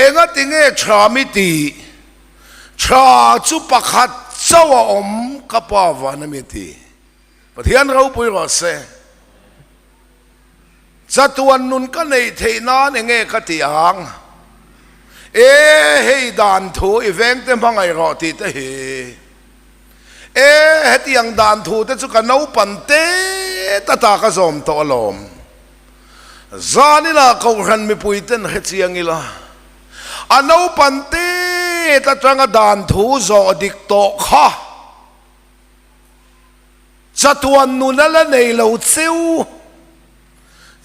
Engati nge tha mi tih? Tha chu pakhat chauh a awm ka Pa van a mi ti. Pathian ropui rawh se. Chatuan nun ka neih theih nan enge ka tih ang? E hei dan thu i vengte hmangaih rawh tih te hi. E hetiang dan thu te chu ka naupan te ta ta ka zawm tawh alawm. Zan ila Kohhran mipui ten hre chiang ila, a naupan tet atanga dan thu zawh dik tawh kha chatuan nun a la nei lo cheu.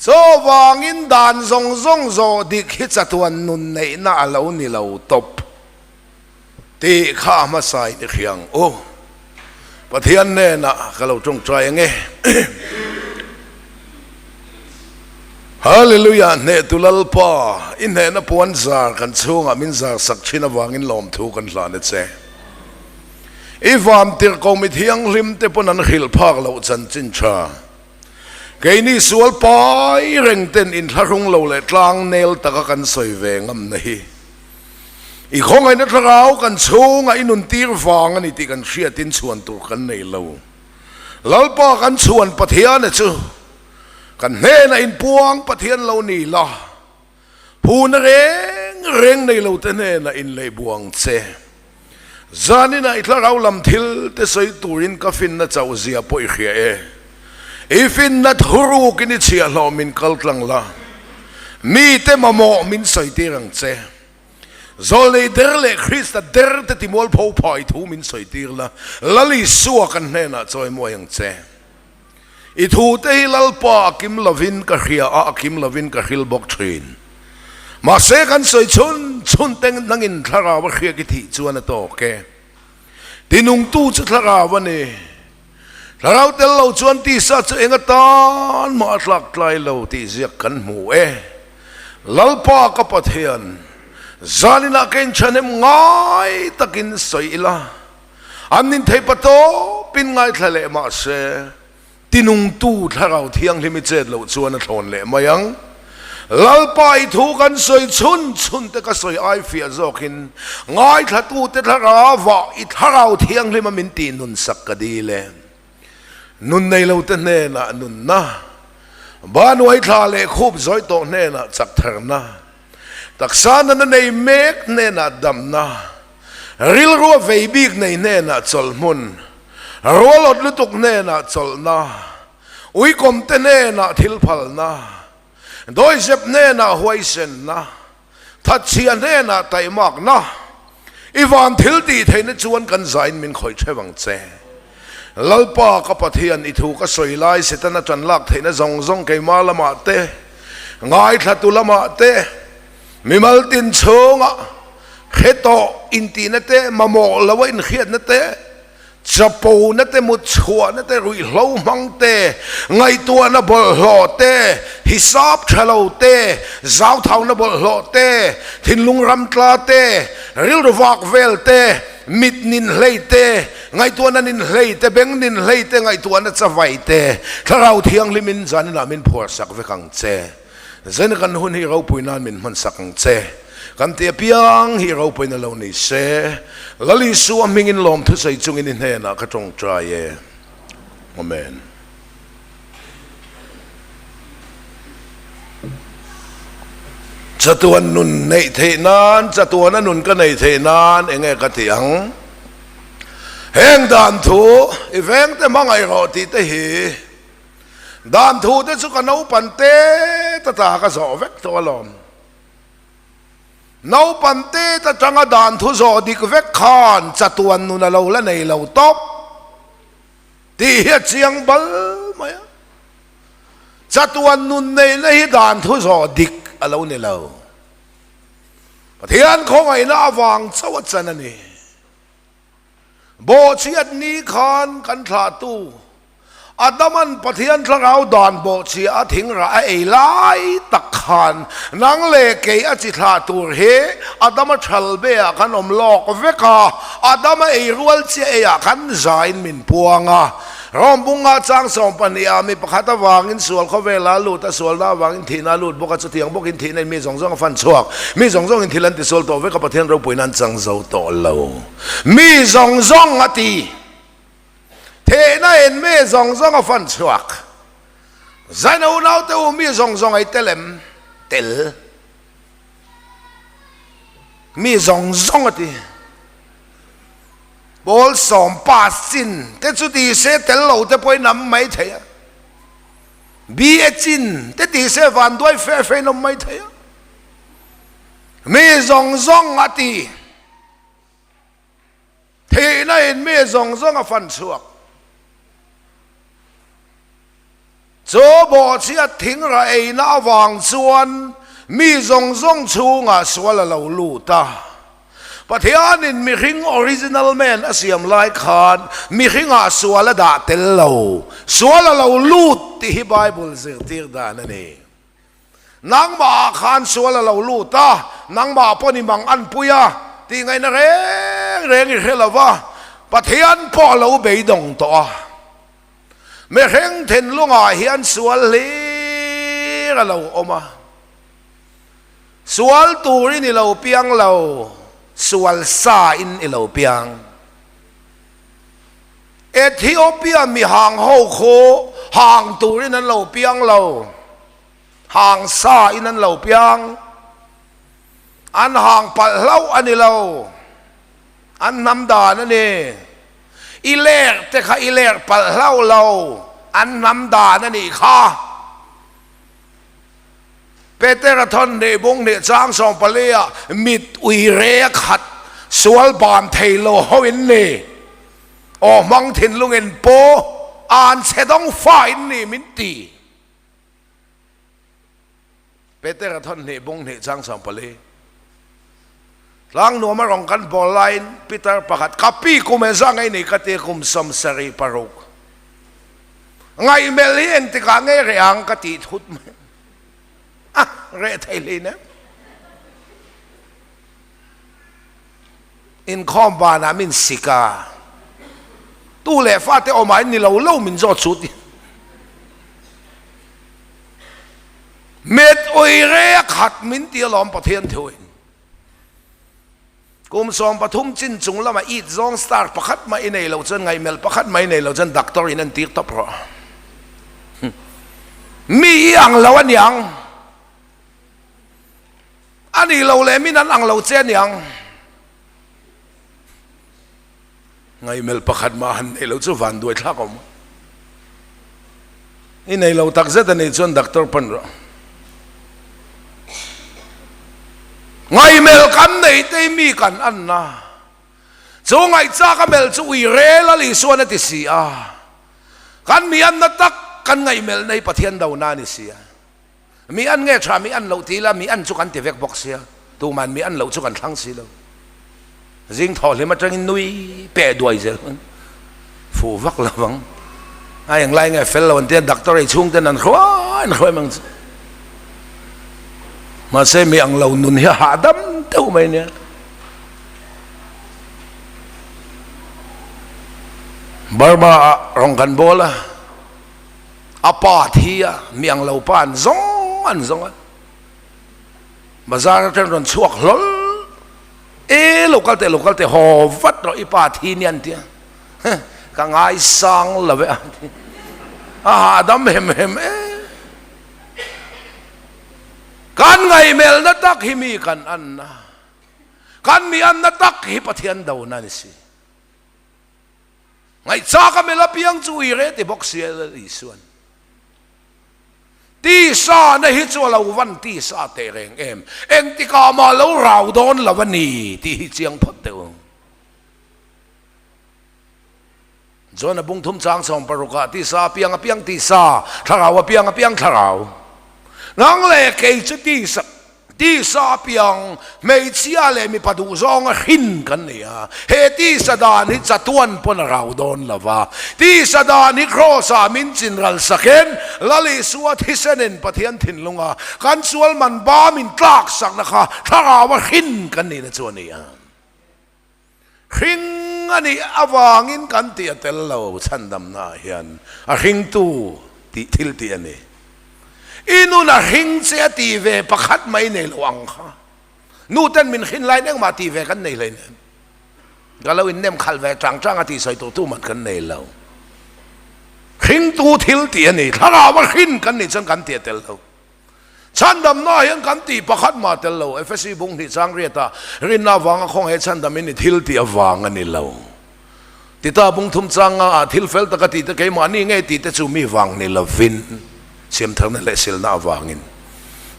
Chuvangin dan zawng zawng zawh dik hi chatuan nun neihna a lo ni lo tawp tih kha a hmasa in i hria ang u. Pathian hnenah ka lo tawngtai ang e. Hallelujah Hnehtu Lalpa, i hnehna puan zar kan chhungah min zar sak thin avangin lawmthu kan hlan a che. I vam tirhkoh mi thianghlim te pawn an hrilh phak loh chanchin tha. Keini sual pai reng ten inthlahrung lo leh tlang nel taka kan sawi ve ngamna hi i khawngaihna thlarau kan chhungah i nuntir vang a ni tih kan hriatin chhuan tur kan nei lo. Lalpa kan chhuan Pathiana chu kan hnenah inpuang Pathian lo ni la, phuna reng reng nei lo te hnenah inlei buang che. Zaninah i thlarau lam thil te sawi turin ka finna chauh zia pawh i hria e. I finna thurukin i chhiahhlawh min kal tlang la, mite mamawh min sawi tir ang che. Zawlnei der leh Krista der te timualpho phai thu min sawi tir la, Lal Isua kan hnenah chawimawi ang che. I thu te hi Lalpa a kim lovin ka hria a, a kim lovin ka hril bawk thin. Mahse kan sawi chhun chhun te nangin thlarau a hriak i thih chuan a tawk e. Tinungtu chu thlarau a ni. Thlarau tel lo chuan tisa chu eng atan mah a tlak tlai lo tih ziak kan hmu e. Lalpa ka Pathian, zaninah ka inchhanem ngai takin sawi ila, an nin thei pa tawpin ngaithla leh mah se, tinungtu Thlarau Thianghlim i chet loh chuan a thlawn leh mai ang. Lalpa i thu kan sawi chhun chhun te ka sawi ai fiah zawkin ngaithlatute thlarauah i Thlarau Thianghlima min tih nun sak ka dil e. Nun nei lo te hnenah nunna, Banuai thla leh khup zawi tawh hnenah chak tharna, taksa nana nei mek hnenah damna, rilrua vei bik nei hnenah chawlhmun, rualawt lutuk hnenah chawlhna, Uikawmte hnenah thil phalna, dawizep hnenah huaisenna, thatchhia hnenah taihmakna, i van thil tih theihna chuan kan zain min khawih theuh ang che. Lalpa ka Pathian, i thu ka sawi lai Setana tan lak theihna zawng zawng keimah lamah te, ngaithlatu lamah te, mimal tin chhungah hre tawh intihna te, mamawh loa inhriatna te, Chapona te, mutchhuahna te, ruihhlo hmang te, ngaihtuahna bawlhhlawh te, hisap tha lo te, zauthauna bawlhhlawh te, thinlung ramtla te, rilru vak vel te, mit nin hlei te, ngaihtuahna nin hlei te, beng nin hlei te, ngaihtuahna chavai te, Thlarau Thianghlimin zaninah min phuarsak vek ang che. Zena kan hun hi ropui nan min hmansak ang che. Kan ti apiang hi ropuina lo ni se. Lal Isua hmingin lawmthusawi chungin i hnenah ka tawngtai e. Amen. Chatuan nun neih theih nan, chatuana nun ka neih theih nan enge ka tih ang? Heng dan thu i vengte hmangaih rawh tih te hi Dan thu te chu ka naupan te ta ta ka zawh vek tawh alawm. Naupan te ta tanga dan thu zawh dik vek khan chatuan nun a lo la nei lo tawp tih hi a chiang bal mai a. Chatuan nun neihna hi dan thu zawh dik a lo ni lo. Pathian khawngaihna avang chauh a chan a ni. Bawhchhiat ni khan kan thlahtu Adaman Pathian thlarau dan bawhchhia a thingrah a ei lai tak khan nang leh kei a chi thlah tur hi Adama thal be ah khan awm lawk vek a, Adama ei rual chiah ei ah khan zain min puang a. Rom bunga chang 12 ah mi pakhat avangin sual khawvela a lut a, sualna avangin thihna a lut bawk a, chutiang bawkin thihna in mi zawng zawng a fan chhuak. Mi zawng zawngin thil an ti sual tawh vek a, Pathian ropuina an chang zo tawh lo. Mi zawng zawng a ti. Thihna in mi zawng zawng a fan chhuak. Zaina unaute u mi zawng zawng ei tel em? Tel. Mi zawng zawng a ti. Pawl 10 pass chin te chu ti se tel lo te pawhin an mai thei a. BA chin te ti se vanduai fe fe in awm mai thei a. Mi zawng zawng a ti. Thihna in mi zawng zawng a fan chhuak. Chu bawhchhiat thingrah eina avang chuan mi zawng zawng chhungah sual a lo lut a. Pathianin mihring original man a siam lai khan mihringah sual a dah tel lo, sual a lo lut tih hi Bible zirtir dan a ni. Nangmahah khan sual a lo lut a, nangmah pawh ni mang an pui a, tih ngaihna reng reng i hre lo va, Pathian pawh a lo beidawng tawh a. Mihring thinlungah hian sual hlir a lo awm a. Sual turin i lo piang lo, sual sain i lo piang. Ethiopia mihang ho khu hang turin an lo piang lo, hang sa in an lo piang. An hang palh hlauh a ni lo, an hnam dan a ni. I ler te kha i ler palh hlauh lo, an hnam dan a nih kha. Petera thawn hnih bung hnih chang 14 ah mit ui re a khat sual ban thei lo ho in ni. Aw hmang thinlung in paw an chhe dawng fa in ni min ti. Petera thawn hnih bung hnih chang 14. Tlang nuam a rawng kan bawl laiin Peter pakhat ka pi kum e za ngei ni ka ti kum 76. Ngaihmelh hi engtikah nge reh ang ka tih thut mai. A reh thei hlei nem. Inkhawm banah min sik a. Tu leh fate awmah in ni lo lo min zawt chu ti. Met ui re a khat min ti alawm Pathian thuin. Kum 13 chin chung lama it zawng star pakhat mah i nei lo chuan ngaihmelh pakhat mah i nei lo chuan doctor in an tir tawp rawh. Mi i ang lo a niang. A nih lo leh min an ang lo che a niang. Ngaihmelh pakhat mah han nei lo chu van duai thlak awm. I nei lo tak zet a nih chuan doctor pan rawh. Ngaihmelh kan nei te hi mi kan an a, chu ngaihchak a melh chu ui rel a Lisuan a ti si a, kan mi anna tak kan ngaihmelh na hi Pathian do na a ni si a. Mi an nge tha mi an loh ti ila mi an chu kan ti vek bawk sia, tuman mi an loh chu kan thlang si lo. Zing thawh hlim atangin nui peh duai zel fuh vak lo vang. A englai nge fel lo an tia doctor ei chhung ten an hruai an hruai mang chu. Mahse mi ang lo nun hi a hahdam deuh mai nia. Burma ah rawng kan bawl a. A pa thi a, mi ang lo pa an zawng an zawng a. Bazar atang rawn chhuak hlawl e lo kal teh lo kal teh haw vat rawh i pa thi nia an ti a. Ka ngaisang lo e a ti. A hahdam hem hem e. Kan ngaihmelna tak hi mi kan anna. Kan mi anna tak hi Pathian dona a ni si. Ngaihchak a mel apiang chu ui reh ti bawk si a Lal Isuan. Tisa na hi chu a lo van tisa teh reng em, engtikah mah lo rau dawn lo a ni tih hi chiang phawt teh u. John a bung thum chang 16 ah tisa apiang apiang tisa, thlarau apiang apiang thlarau. Nang leh kei chu tisa Tisa piang hmeichhia leh mipa duh zawnga hrin kan ni a, he tisa dan hi chatuan pawn a rau dawn lo va. Tisa dan hi Kraws-ah min chinral sakin Lal Isua thisenin Pathian thinlunga kan sual man ba min tlaksakna kha thlarau a hrin kan nihna chu a ni a. Hring. Hring a nih avangin kan tih a tel lo, chhandamnaah hian a hringtu tih thil tih a ni. I nun a hring che a tih ve pakhat mai nei lo ang kha. Nu ten min hrin laiin engmah tih ve kan nei hleinem. Ka lo innem khalh ve chang chang a tih sawi tur tuman kan nei lo. Hringtu thil tih a ni, thlarau a hrin kan nih chuan kan tih a tel lo. Chhandamna hian kan tih pakhat mah tel lo. Efesi bung hnih chang riatah rinna avanga khawng he chhandam in i thil tih avang a ni lo. Tita bung thum chang nga ah thil fel taka tih te keimahni ngei tih te chu mi vang ni lovin siamtharna leh silna avangin.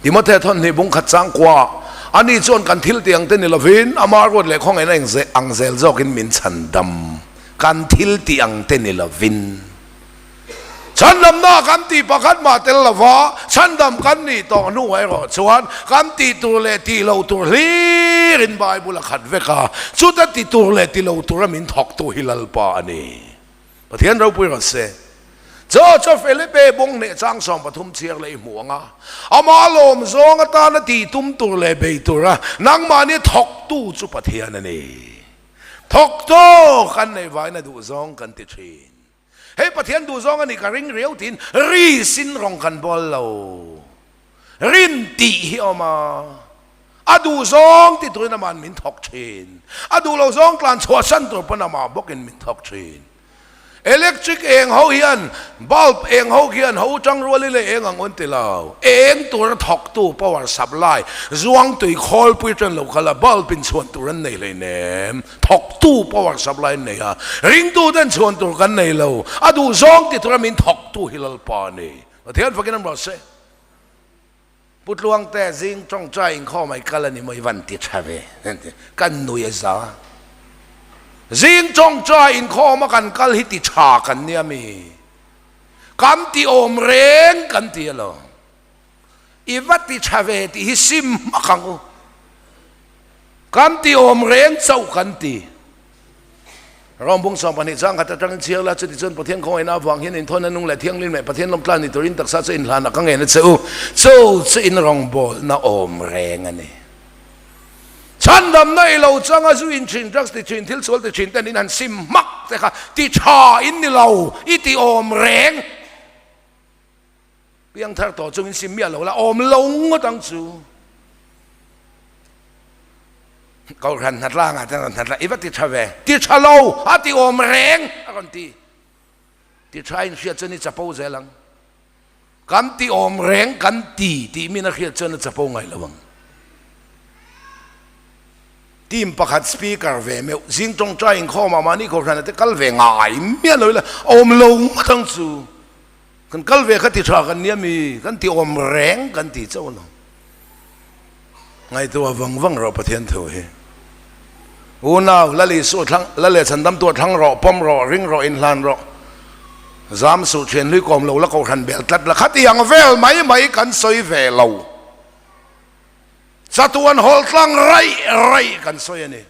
Timothea thawn hnih bung khat chang kua ani chuan kan thil tih ang te ni lovin ama ruat leh khawngaihna ang zel zawkin min chhandam kan thil tih ang te ni lovin. Chhandamna kan tih pakhat mah tel lova chhandam kan nih tawh hnuah erawh chuan kan tih tur leh tih lo tur hlirin Bible a khat vek a, chuta ti tur leh ti lo tura min thawktu hi Lalpa a ni. Pathian ropui rawh se. Chaw chaw Felipe bawng hneh chang 13 chhiar leh i hmuh ang a, amah lawm zawng atana tih tum tur leh bei tura nangmahni thawktu chu Pathian a ni. Thawktu kan neih vaina duh zawng kan ti thin. Hei Pathian duh zawng a nih ka ring riau tiin ri sin rawng kan bawl lo. Rin tih hi a awm a, a duh zawng ti turin ama'n min thawk thin. A duh lo zawng tlan chhuahsan tur pawn amah bawkin min thawk thin. Electric eng ho hian, bulb eng ho khian ho tang rual i leh eng ang un ti lo. Eng tura thawktu power supply zuang tui khawlpui ṭan lo kha la bulb in chhuan tur an nei hleinem. Thawktu power supply an nei a, ringtu ten chhuan tur kan nei lo, a duh zawng ti tura min thawktu hi Lalpa a ni. Pathian fakin an rawh se. Pu Tluangte zing tawngtai inkhawm ai kal a ni maw i van ti tha ve, kan nui a za. Zing tawngtai inkhawm a kan kal hi ti tha kan nia mi? Kan ti awm reng kan ti alawm. I va ti tha ve tih hi sim hmak ang u. Kan ti awm reng chauh kan ti. Rawmbung 12 chang khat atangin chhiar la, chutichuan Pathian khawngaihna avang hian inthawn a nung leh thianghlim leh Pathian lawmtlan ni turin taksa chu inhlan a ka ngen a che u. Chu chu in rawngbawlna awm reng a ni. Chhandamna i lo chang a, zu in thin, drugs ti thin, thil sual ti thin ten in han sim hmak te kha ti tha in ni lo, i ti awm reng. Piangthar tawh chungin sim miah lo la awm lo ngawt ang chu. Kohhran hnatlangah te rawn hnatla i va ti tha ve. Ti tha lo a ti awm reng a rawn ti. Ti tha in hriat chuan i chapo zel ang. Kan ti awm reng kan ti tih min a hriat chuan a chapo ngai lo ang. Team pakhat speaker ve meuh zing tawngtai inkhawmah mahni kohhran te kal ve ngai miah lo ila awm lo ngawt ang chu. Kan kal ve kha ti tha kan nia mi, kan ti awm reng kan ti chauh lo. Ngaihtuah vang vang rawh Pathian thu hi. Unau, Lal Isu thlang, Lal leh Chhandamtu a thlang rawh, pawm rawh, ring rawh, inhlan rawh. Zam suh, thian hlui kawm lo la, kohhran bel tlat la, khati ang vel mai mai kan sawi ve lo. Chatuan hawl tlang raih raih kan sawi a ni.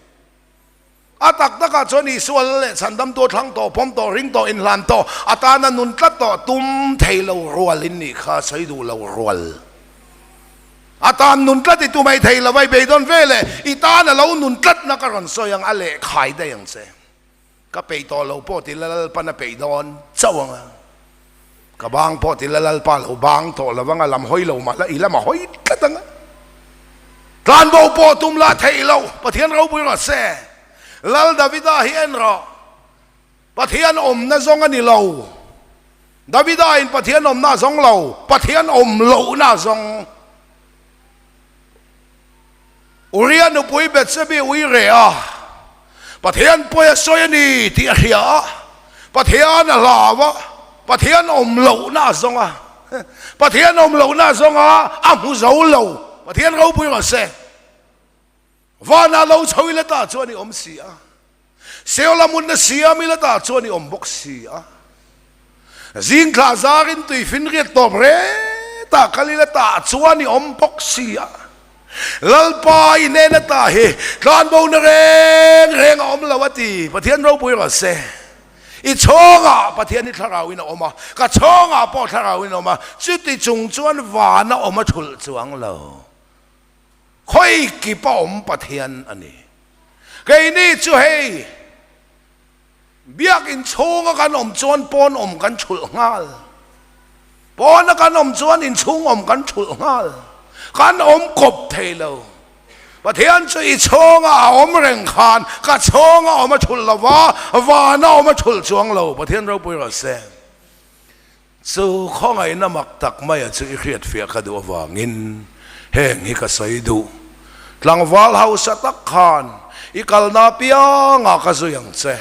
A tak takah chuan Isua lal leh chhandamtu a thlang tawh, pawm tawh, ring tawh, inhlan tawh, a tana nun tlat tawh, tum thei lo rual in nih kha sawi duh lo rual. A tan nun tlat i tu mai thei lo va, i beidawn ve leh i tan a lo nun tlatna ka rawn sawi ang, a lehkhai daih ang che. Ka peih tawh lo pawh ti la Lalpan a peih dawn chauh ang a. Ka bang pawh ti la Lalpa lo bang tawh lo vang a, lam hawi lo mah la i lam a hawi tlat ang a. Tlanbo pawh tum lah theih loh, Pathian ropui rawh se. Lal Davida hi en rawh, Pathian awmna zawng a ni lo. Davida in Pathian awmna a zawng lo, Pathian awm lohna a zawng. Uria nupui Bethsebi ui reh a, Pathian pawi a sawi a ni tih a hria a, Pathian a hlau a, Pathian awm lohna a zawng a, Pathian awm lohna a zawng a, a hmu zo lo, Pathian ropui rawh se. Vanah lo chho ila tah chuan i awm si a. Seola hmunna siam ila tah chuan i awm bawk si a. Zing thla zarin tui finriat tawp retah kal ila tah chuan i awm bawk si a. Lalpa i hnena tah hi tlanbona reng reng a awm lo a ti. Pathian ropui rawh se. I chhawngah Pathian hi thlarauin a awm a, ka chhawngah pawh thlarauin a awm a, chuti chung chuan vana awm a thulh chuang lo. Khawi kip a awm Pathian a ni. Keini chu hei. Biakinn chhunga kan awm chuan pawn awm kan thulh nghal. Pawna kan awm chuan inchhung awm kan thulh nghal. Kan awm kawp thei lo. Pathian chu i chhunga a awm reng khan ka chhunga awm a thulh lo va, vana awm a thulh chuang lo. Pathian ropui rawh se. Chu khawngaihna mak tak maia chu i hriatfiah ka duh avangin heng hi ka sawi duh. Tlangval hausa tak khan i kalna apiangah ka zui ang che.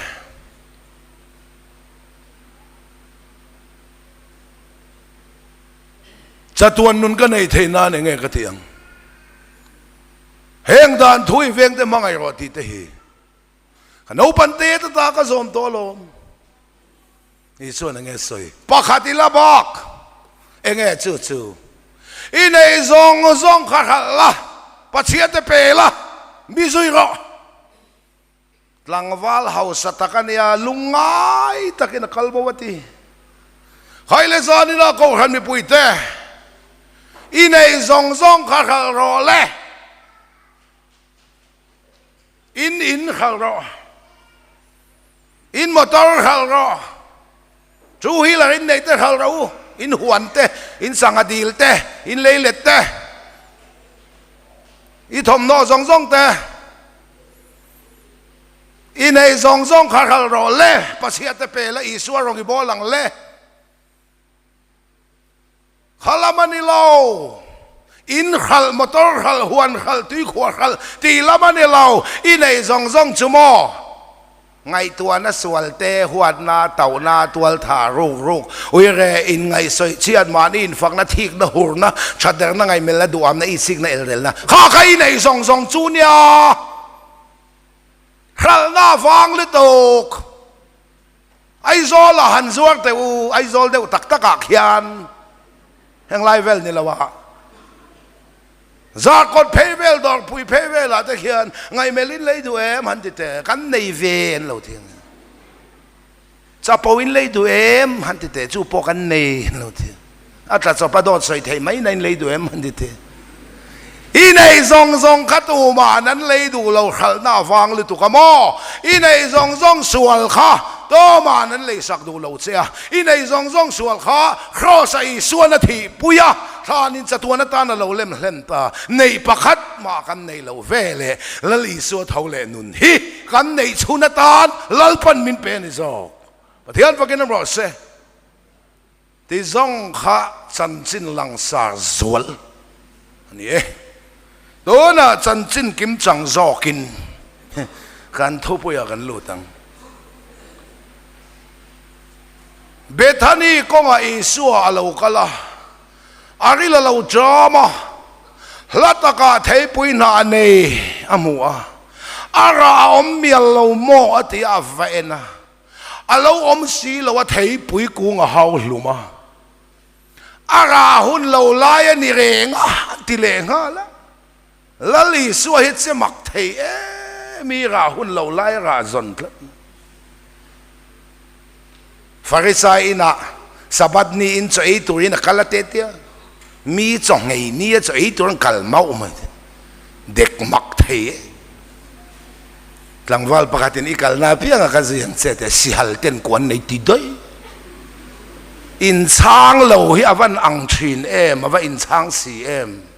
Chatuan nun ka nei thei nan enge ka tih ang? Heng dan thu i vengte hmangaih rawh tih te hi ka naupan te ta ta ka zawm tawh alawm. Ni chuan enge sawi? Pakhat i la bak enge chu chu i nei zawng zawng kha hralh la, Pathian te pe la, mi zui rawh. Tlangval hausa tak a nia, lungngai takin a kal bo a ti. Khai le zanin ah Kohhran mipui te, i nei zawng zawng kha hralh rawh le, in in hralh rawh, in motor hralh rawh, two wheeler in neih te hralh rawh u, in huan te, in sangha dil te, in leilet te, i thawmhnaw zawng zawng te, I nei zawng zawng kha hralh rawh le, Pathian te pe la Isua rawng i bawl ang le. Kha lam a ni lo, in hralh, motor hralh, huan hralh, tuikhuah hralh tih lam a ni lo, i nei zawng zawng chu maw? Ngaihtuahna sual te, huatna, tauhna, tualtha, ruk ruk, uire, inngaihsawi chhiat, mahni infakna, thikna, hurna, thatderna, ngaihmelna, duhamna, isikna, elrelna, kha kha i nei zawng zawng chu nia! Hralhna vang lutuk! Aizawlah han zuar teh u, Aizawl deuh tak takah khian henglai vel ni lo ah. Zarkawt phei vel, Dawrpui phei velah te khian ngaihmelh in lei duh em han ti teh, kan nei ve an lo ti ang. Chapo in lei duh em han ti teh, chu pawh kan nei an lo ti. A tla chawp a dawt sawi theih mai na in lei duh em han ti teh. I nei zawng zawng kha tuma'n an lei duh lo hralhna avang lutuk a maw? I nei zawng zawng sual kha tuma'n an leisak duh lo che a. I nei zawng zawng sual kha Kraws-a Isuan a thihpui a, thlanin chatuan atan a lo lem hlen ta. Neih pakhat mah kan nei lo ve le, Lal Isua tho leh nun hi kan neih chhun atan Lalpan min pe a ni zawk. Pathian fakin awm rawh se. Ti zawng kha chanchin langsar zual a ni e. Tunah chanchin kimchang zawkin kan thupuiah kan lut ang. Bethany kawngah Isua a lo kal a, a ril a lo ṭam a, hla takah theipui hnah nei a hmu a, a rah a awm mial lo maw a ti a, a va en a. A lo awm si lo a theipui kung a hau hlum a, a rah hun lo lai a ni reng a, a ti leh nghal a. Lal Isua hi che mak thei em i rah hun lo lai a rah zawn tlat. Farisai inah Sabbath ni in chaw ei turin a kal a te tia, mi chaw nghei ni a chaw ei tur an kal mauh mai te, dek mak thei e. Tlangval pakhatin i kalna apianga ka zui ang che teh sihal ten kuan nei ti daih. Inchhang lo hi a van ang thin em, a va inchhang si em.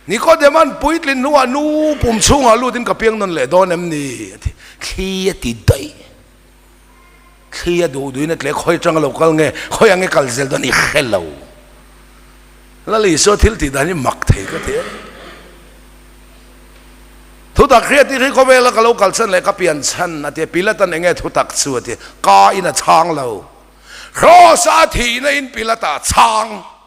Nikodema'n puitlin hnuah nu pum chhungah lutin ka piang nawn leh dawn em ni? a ti. Thli a ti daih. Thli a duh duhin a tle khawi atanga lo kal nge, khawi ang nge kal zel dawn i hre lo. Lal Isua thil tih dan hi mak thei ka ti e. Thutak hriat hi khawvela ka lo kal chhan leh ka pian chhan a ti a, Pilatan enge thutak chu a ti a, ka in a chhang lo. Kraws-a a thihna in Pilata chhang.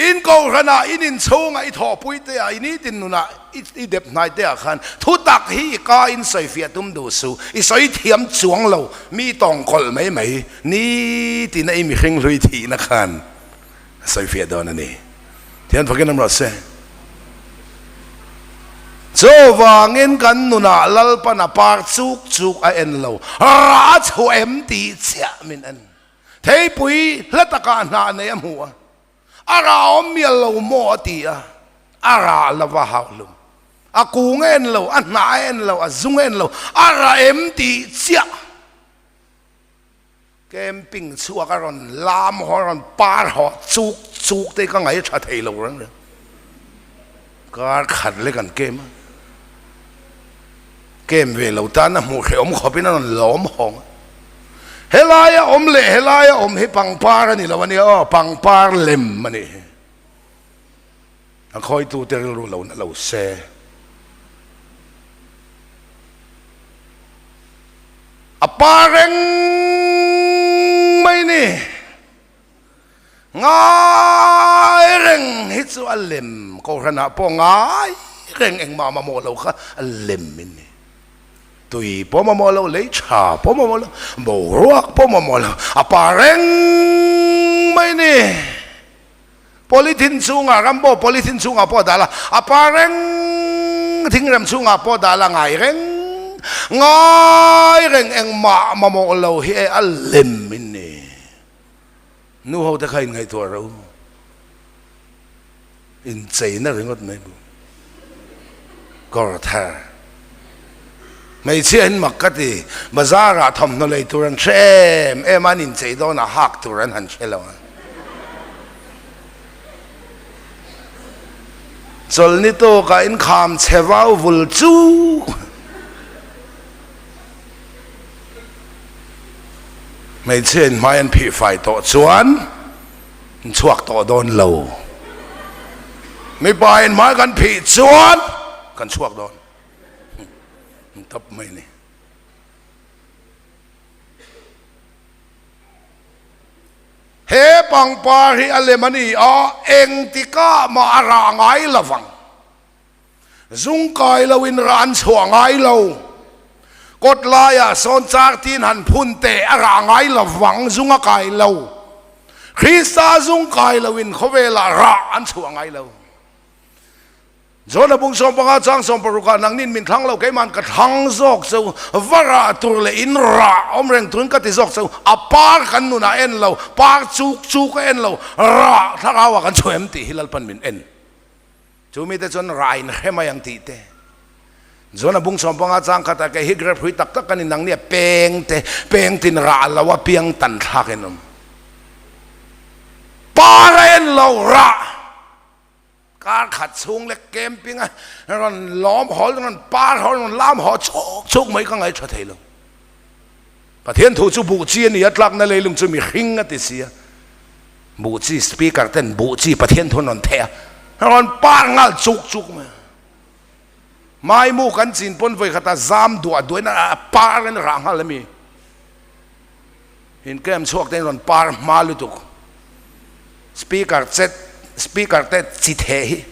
In kohhranah, in inchhungah, i thawhpui te ah, i nitin nunah, i dep hnai te ah khan thutak hi i ka in sawifiah tum duh suh, i sawi thiam chuang lo, mi tawngkawlh mai mai, nitina i mihring hlui thihna khan a sawifiah dawn a ni. Thian fakin awm rawh se. Chuvangin kan nunah Lalpan a par chuk chuk a en lo, rah a chhuah em tih chiah min en. Theipui hla takah hnah nei a hmu a, a rah awm mial lo maw a ti a, a rah lova hauhlum. A kung a en lo, a hnah a en lo, a zung a en lo, a rah em tih chiah camping chhuak a rawn lam haw, a rawn par haw chuk chuk te hi ka ngaih tha thei lo reng reng. Kar khat lek an kem a, kem ve lo tan a hmuh hrehawm khawpin a rawn lawm hawng a. Helaia awm leh helaia awm hi pangpar a ni lo a nia aw, pangpar lem a nih hi. A khawitute rilru lo na lo se. A pa reng mai ni. Ngai reng hi chu a lem kohhranah pawh ngai reng engmah mamawh lo kha a lem in ni. Tui pawh mamawh lo, lei tha pawh mamawh lo, boruak pawh mamawh lo, a pa reng mai ni. Polythene chhungah rambo polythene chhungah pawh dah la, a pa reng thingrem chhungah pawh dah la ngai reng ngai reng engmah mamawh lo hi e a lem in ni. Nu ho te kha in ngaihtuah ro in cheina ringawt mai bu kawr thar hmeichhia in mak ka ti bazar ah thawmhnaw lei tur an hre em em a an inchei dawn ah hak tur an han hre lo a chawlhni tawk ah in kham chhe vau vul chu Hmeichhia in hmai an phih fai tawh chuan an chhuak tawh dawn lo. Mipa in hmai kan phih chuan kan chhuak dawn. An tap mai ni. He pangpar hi a lem a ni a, engtikah mah a rah ngai lovang. Zung kai lo in rah an chhuah ngai lo. Kawt laiah sawn char tin han phun teh a rah ngai lo vang zung a kai lo. Krista zung kai lo in khawvelah rah an chhuah ngai lo. John a bung 15 chang 16 ah nangnin min thlang lo keiman ka thlang zawk cheu va rah tur leh in rah awm reng turin ka ti zawk cheu a par kan nunah en lo par chuk chuk a en lo rah thlarau ah kan chhuah em tih hi Lalpan min en. Chu mite chuan rain hre mai ang tih te. John a bung 15 chang khatah kei hi grep hrui tak tak ka ni nang nia peng te peng tin rah lo a piang tan thlak in awm. Par a en lo rah kar khat chhung lek camping a rawn lawm haw rawn par haw rawn lam haw chuk chuk mai ka ngaih tha thei lo. Pathian thu chu buh chi a ni a tlakna leilung chu mihring a ti si a. Buh chi speaker ten buh chi Pathian thu an rawn theh a, an rawn par nghal chuk chuk mai a. Maimu kan chin pawn vawi khatah zam duah duahin a par in a rah nghal a mi. In camp chhuak ten rawn par hma lutuk. Speaker chet speaker te chi theh hi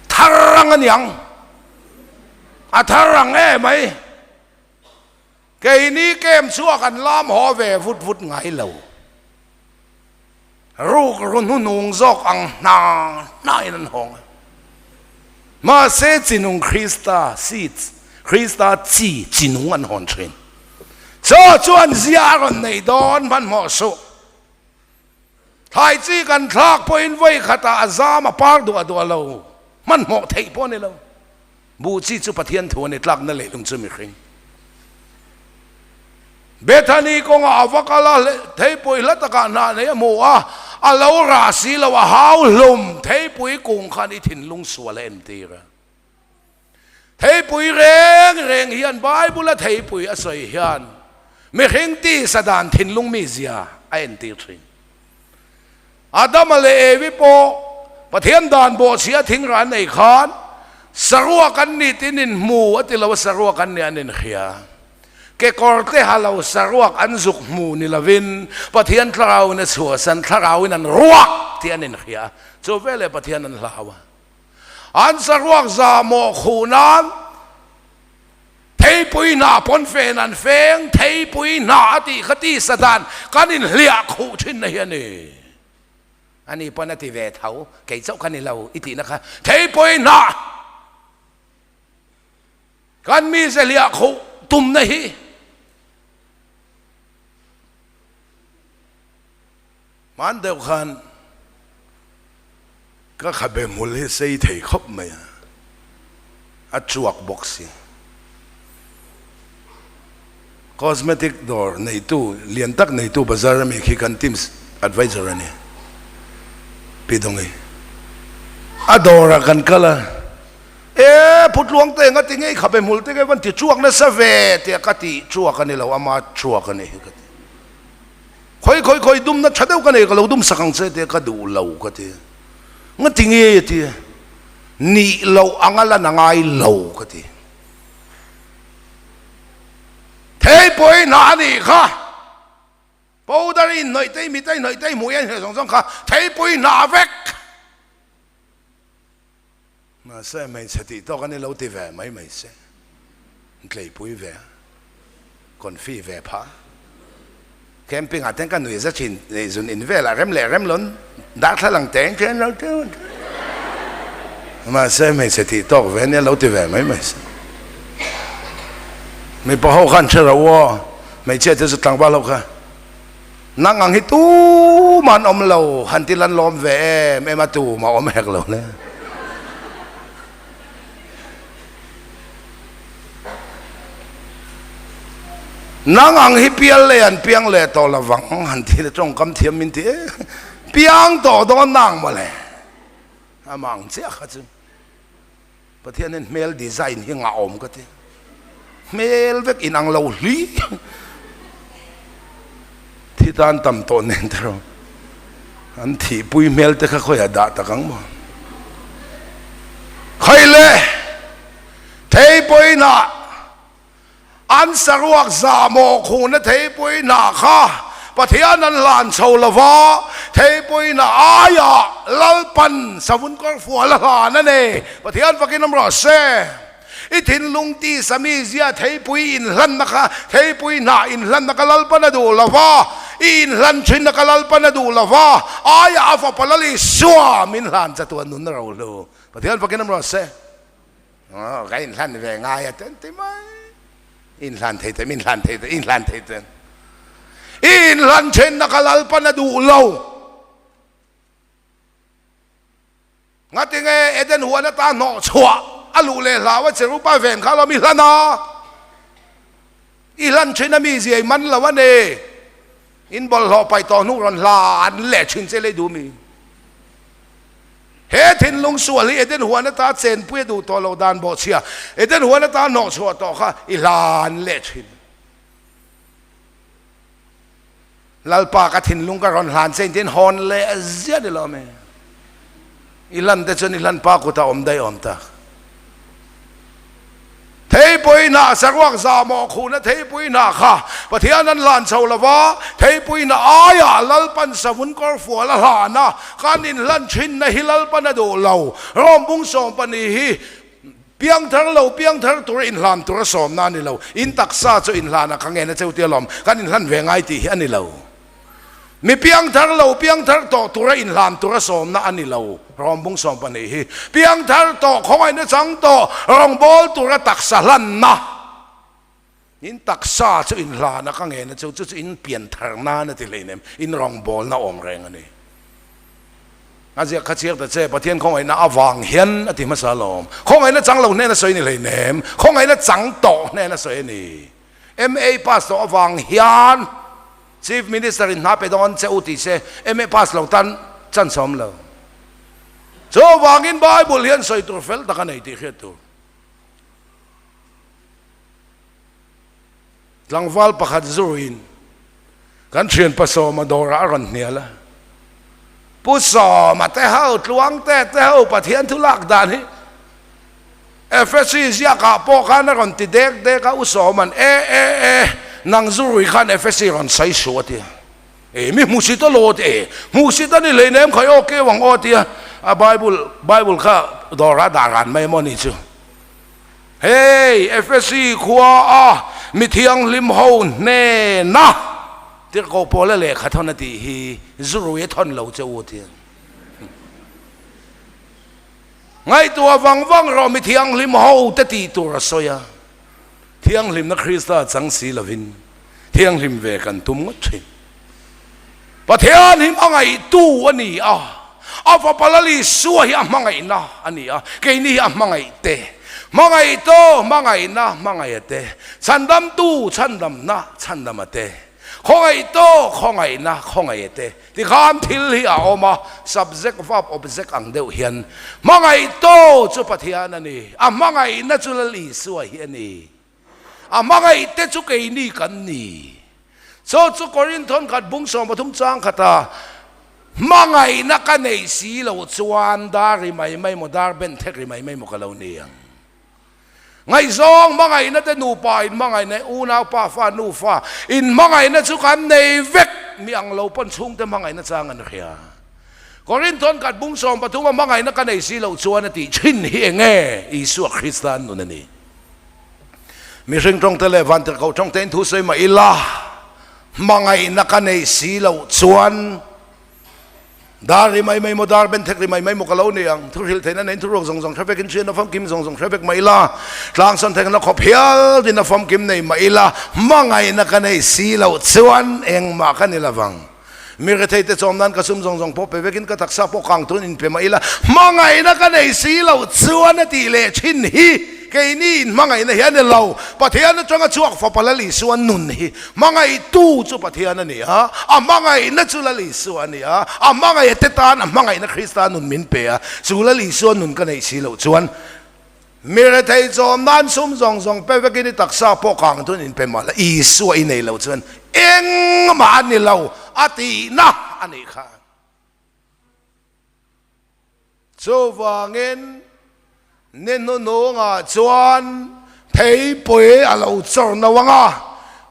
thar rang a niang. A thar rang em mai. Keini camp chhuak an lam haw ve vut vut ngai lo. Ruk ru hnuhnung zawk ang hna hnain an hawng a. Mahse chinung Krista seeds, Krista chi chinung an hawn thin. Chaw chuan zia a rawn nei dawn hmanhmawh suh. Thlai chi kan thlak pawhin vawi khatah a zam a par duah duah lo, hmanhmawh theih pawh a ni lo. Buh chi chu Pathian thu a ni, tlakna leilung chu mihring. Bethany kawngah a va kal a, theipui hla takah hnah nei a hmu a, a lo rah si lo, a hau hlum, theipui kung khan i thinlung sual a entir a. Theipui reng reng hian Bible-a theipui a sawi hian mihring tisa dan thinlung mizia a entir thin. Adama leh Evi pawh Pathian dan bawhchhia thingrah an nei khan saruak an ni tin in hmu a ti lo a, saruak an ni an inhria. Kekawr te ha lo saruak an zuk hmu ni lovin Pathian thlarauin a chhuahsan thlarauin an ruak tih an inhria. Chu veleh Pathian an hlau a. An saruak zahmawh khuh nan Theipui hnah pawn fen an feng, theipui hnah a tih kha tisa dan kan inhliah khuh thin na hi a ni. Ani pawn a ti ve tho, kei chauh kha ni lo i tihna kha theipui hnah kan mize hliah khuh tumna hi. Hman deuh khan ka khabe hmul hi sei thei khawp mai a. A chuak bawk si. Cosmetic dawr neitu lian tak neitu bazar ami khi kan team advisor a ni. Pi Dawngi. A dawrah kan kal a, E Phutluang te enga ti nge i khabe hmul te nge van ti chuak nasa ve tia ka tih chuak a ni lo, ama chuak a ni hi ka ti. Khawi khawi khawi dumna tha deuh ka nei ka lo dum sak ang che tia ka duh lo ka ti. Nga ti nge a ti, nih loh anga lan a ngai lo ka ti. Theipui hna a nih kha, powder i inhnawih te, i mit a inhnawih te, i hmuh i a inhnawih zawng zawng kha theipui hna vek. Mahse hmeichhe tih tawk a ni lo ti ve mai mai se, tleipui ve a, confi ve phah a. Camping ah ten ka nui za thin, zun in velah rem leh rem lawn darthlalang teng teng lo teng. Mahse hmeichhe tih tawk ve nia lo ti ve mai mai se. Mipa ho khan hre ro aw, hmeichhia te chu tlangval ho kha. Nang ang hi tumah an awm lo, han ti lan lawm ve em em a tumah awm hek lo le. Nang ang hi pial lei an piang leh tawh lo vang han ti le tawngkam thiam min ti e piang tawh dawn nang mawle amah ang chiah kha chu. Pathianin hmel design hi ngah awm ka ti. Hmel vek inang lo hli. Thi tan tam tawh nen te rawh. An thihpui hmel te kha khawiah dah tak ang maw. Khawi le theipawihnah An saruak zahmawh khuhna theipui hnah kha Pathian an hlan chho lo va, theipui hnah aiah Lalpan savun kawrfual a hlan a ni. Pathian fakin awm rawh se. I thinlung tisa mi zia theipui inhlanna kha, theipui hnah inhlanna kha Lalpan a duh lo va, i inhlan thinna kha Lalpan a duh lo va, aiah a fapa Lal Isua min hlan chatuan nunna rohlu. Pathian fakin awm rawh se. Aw, ka inhlan ve ngai a ten ti mai. Inhlan thei te, min hlan thei te, inhlan thei te. I inhlan thenna ka Lalpan a duh lo. Ngatinge Eden huan ata hnawh chhuah a luh leh hlau a cherupa ven kha lo mi hlan a. I hlan thin a mi zia i man lo a ni. In bawlhhlawh paih tawh hnu rawn hlan leh thin che lei duh mi. He thinlung sual hi Eden huan ata chenpui a duh tawh loh dan bawhchhia Eden huan ata hnawhchhuah tawh kha i hlan leh thin. Lalpa ka thinlung ka rawn hlan che intiin hawn leh ziah ni lo mi. I hlan te chuan i hlan pa kutah awm daih awm tak. Theipui hnah saruak zahmawh khuhna theipui hnah kha Pathian an hlan chho lo va, theipui hnah aiah Lalpan savun kawrfual a hlan a, kan inhlan thinna hi Lalpan a duh lo. Rom bung sawmpahnih hi piangthar lo piangthar tura inhlan tura sawmna a ni lo. In taksa chu inhlanah ka ngen a cheu tia lawm, kan inhlan ve ngai tih hi a ni lo. Mi piangthar lo piangthar tawh tura inhlan tura sawmna a ni lo. Rawngbung 12 hi piangthar tawh khawngaihna chang tawh rawngbâwl tura taksa hlanna in taksa chu inhlana ka ngen a chu chu chu in pianthar nan a ti hleinem in rawngbâwlna awm reng a ni. A ziak kha chhiar ta che Pathian khawngaihna avang hian a ti hmasa alawm. Khawngaihna chang lo hnena sawi ni hleinem, khawngaihna chang tawh hnena sawi a ni. MA pass tawh avang hian Chief Minister in hna pe dawn che u tih se MA pass lo tan chance a awm lo. Chuvangin Bible hian sawi tur fel tak a nei tih hriat tur. Tlangval pakhat zuruin kan thian Pasawma dawrah a rawn hnial a. Pu Sawma te ho, Tluangte te ho Pathian thu lak dan hi Efesi ziakah pawh khan a rawn ti dek dek a, U Sawman, E, e, e, nang zurui khan Efesi rawn sawi suh a ti a. E, mi hmusit a lo a ti e, hmusit a ni hleinem khai aw keu ang aw a ti a, a Bible, Bible kha dawrah dah ran mai emaw ni chu. Hei, Efesi khua a mi thianghlim ho hnena tirhkoh Paula lehkha thawn a tih hi zurui a thawn lo che u a ti a. Ngaihtuah vang vang rawh mi thianghlim ho te tih tur a sawi a, thianghlimna Krista chang si lovin thianghlim ve kan tum ngawt thin. Pathian hi hmangaihtu a ni a, A Fapa Lal Isua hi a hmangaihna a ni a, keini hi a hmangaih te. Hmangaihtu, hmangaihna, hmangaiha te. Chhandamtu, chhandamna, chhandama te. Khawngaihtu, khawngaihna, khawngaiha te. Tikhan thil hi a awm a, subject, verb, object ang deuh hian. Hmangaihtu chu Pathian a ni, a hmangaihna chu Lal Isua hi a ni. A hmangaihte chu keini kan ni. Chu chu Korinthon khat bung 13 chang khata hmangaihna ka neih si loh chuan dar ri mai mai maw, dar ben thek ri mai mai maw ka lo ni ang. Ngaihzawng hmangaihna te nupa in hmangaihna, unau pa fa nu fa in hmangaihna chu kan nei vek mi ang lo pawn chhungte hmangaihna chang an hria. Korinthon khat bung 13 a hmangaihna ka nei si loh chuan a tih thin hi eng nge? Isua Krista an nun a ni. Mihring tawngte leh vantirhkoh tawngtein thu sawi mah ila, hmangaihna ka neih si loh chuan dar ri mai mai maw, dar ben thek ri mai mai maw ka lo ni ang. Thu hrilh theihna neiin thuruak zawng zawng hre vekin hriatna famkim zawng zawng hre vek mah ila, tlangsawn theihna khawp hial dinna famkim nei mah ila, hmangaihna ka neih si loh chuan engmah ka ni lovang. Mi retheite chawm nan ka sum zawng zawng pawh pe vekin ka taksa pawh kang tun inpe mah ila, hmangaihna ka nei si lo chuan a tih leh thin hi keini in hmangaihna hi a ni lo. Pathian atanga chhuak fapa Lal Isua nun hi hmangaihtu chu Pathian a ni a, a hmangaihna chu Lal Isua a ni a, a hmangaihte tan a hmangaihna Krista nun min pe a, chu Lal Isua nun ka neih si loh chuan Mi rethei chawm nan sum zawng zawng pe vekin i taksa pawh kang tun inpe mah la, Isua i nei lo chuan engmah a ni lo a tihna a nih kha. Chuvangin ni hnuhnungah chuan theipui a lo chawr no ang a,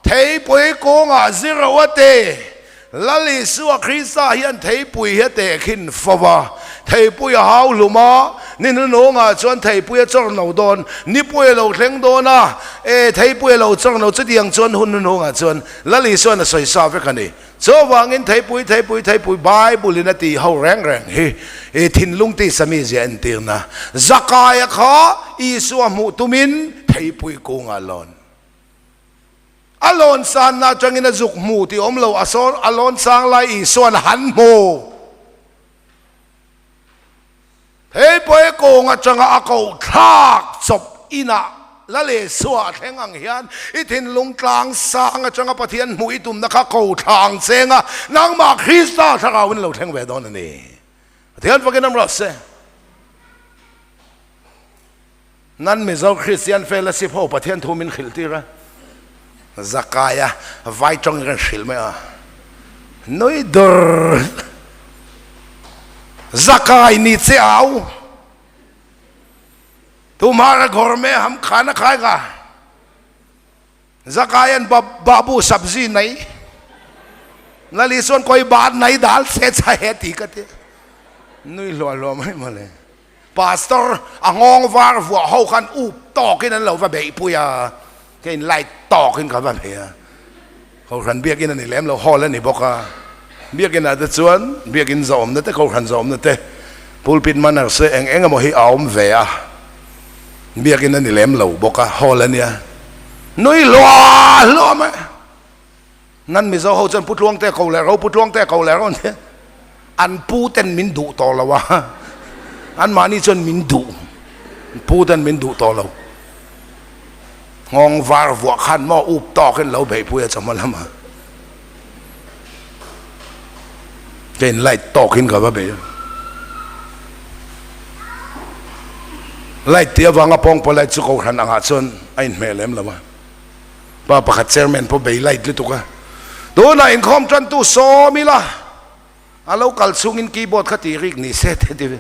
theipui kungah zero a ti. Lal Isua Krista hian theipui hi a tehkhin fo va, theipui a hau hlum a, ni hnunungah chuan theipui a chawr no dawn, nipui a lo thleng dawn a, e, theipui a lo chawr no, chutiang chuan hun hnunungah chuan Lal Isua'n a sawi sa vek a ni. Chuvangin theipui, theipui, theipui Bible-in a tih ho reng reng hi i thinlung tisa mizia entirna. Zakaia kha Isua hmuh tumin theipui kungah a lawn. A lawn sanna atangin a zuk hmu tih awm lo, a sawn a lawn sang lai Isua'n a han hmu. Hei pawh e kawng atanga a koh thlak chawp inah la leh suah a thleng ang hian i thinlung tlang sang atanga Pathian hmuh i tumna kha ko thla ang cheng a, nangmah Krista thlarauin a lo thleng ve dawn a ni. Pathian fakin am rawh se. Nan Mizo Kristian Fellowship ho Pathian thu min hrilh tir a, Zakaia vai tawngin kan hrilh mai a, nui dur Zakai ni che au, tumhara ghor me ham khana khai ka. Zakaian babu sabzi nei Lali chuan koi bat nei dal se cha he ti ka ti nui hluah hluah mai mawle Pastor a nghawng var vuah ho khan up tawkin an lo va beih pui a keiin light tawkin ka va bei a Kohhran biakin a ni lem lo hall a ni bawk a biakinah te chuan biakin zawmna te Kohhran zawmna te pulpit manners te eng eng emaw hi a awm ve a. Biakin a ni lem lo bawk a, hall a nia. Nui hluah hluah mai. Nan Mizo ho chuan Pu Tluangte ko leh ro, Pu Tluangte ko leh ro an tia. An pu ten min duh tawh lo a, anmahni chuan min duh, pu ten min duh tawh lo. Nghawng var vuah khan maw up tawkin lo beihpui a chawhma lamah. Ka in light tawkin ka va bei a. Light tih avanga pawngpaw light chu kohhran angah chuan a inhmeh lem lo a. Pa pakhat chairman pawh bei light lutuk a. Tunah inkhawm tantu sawm ila. A lo kal chungin keyboard kha tih rik ni se te ti ve.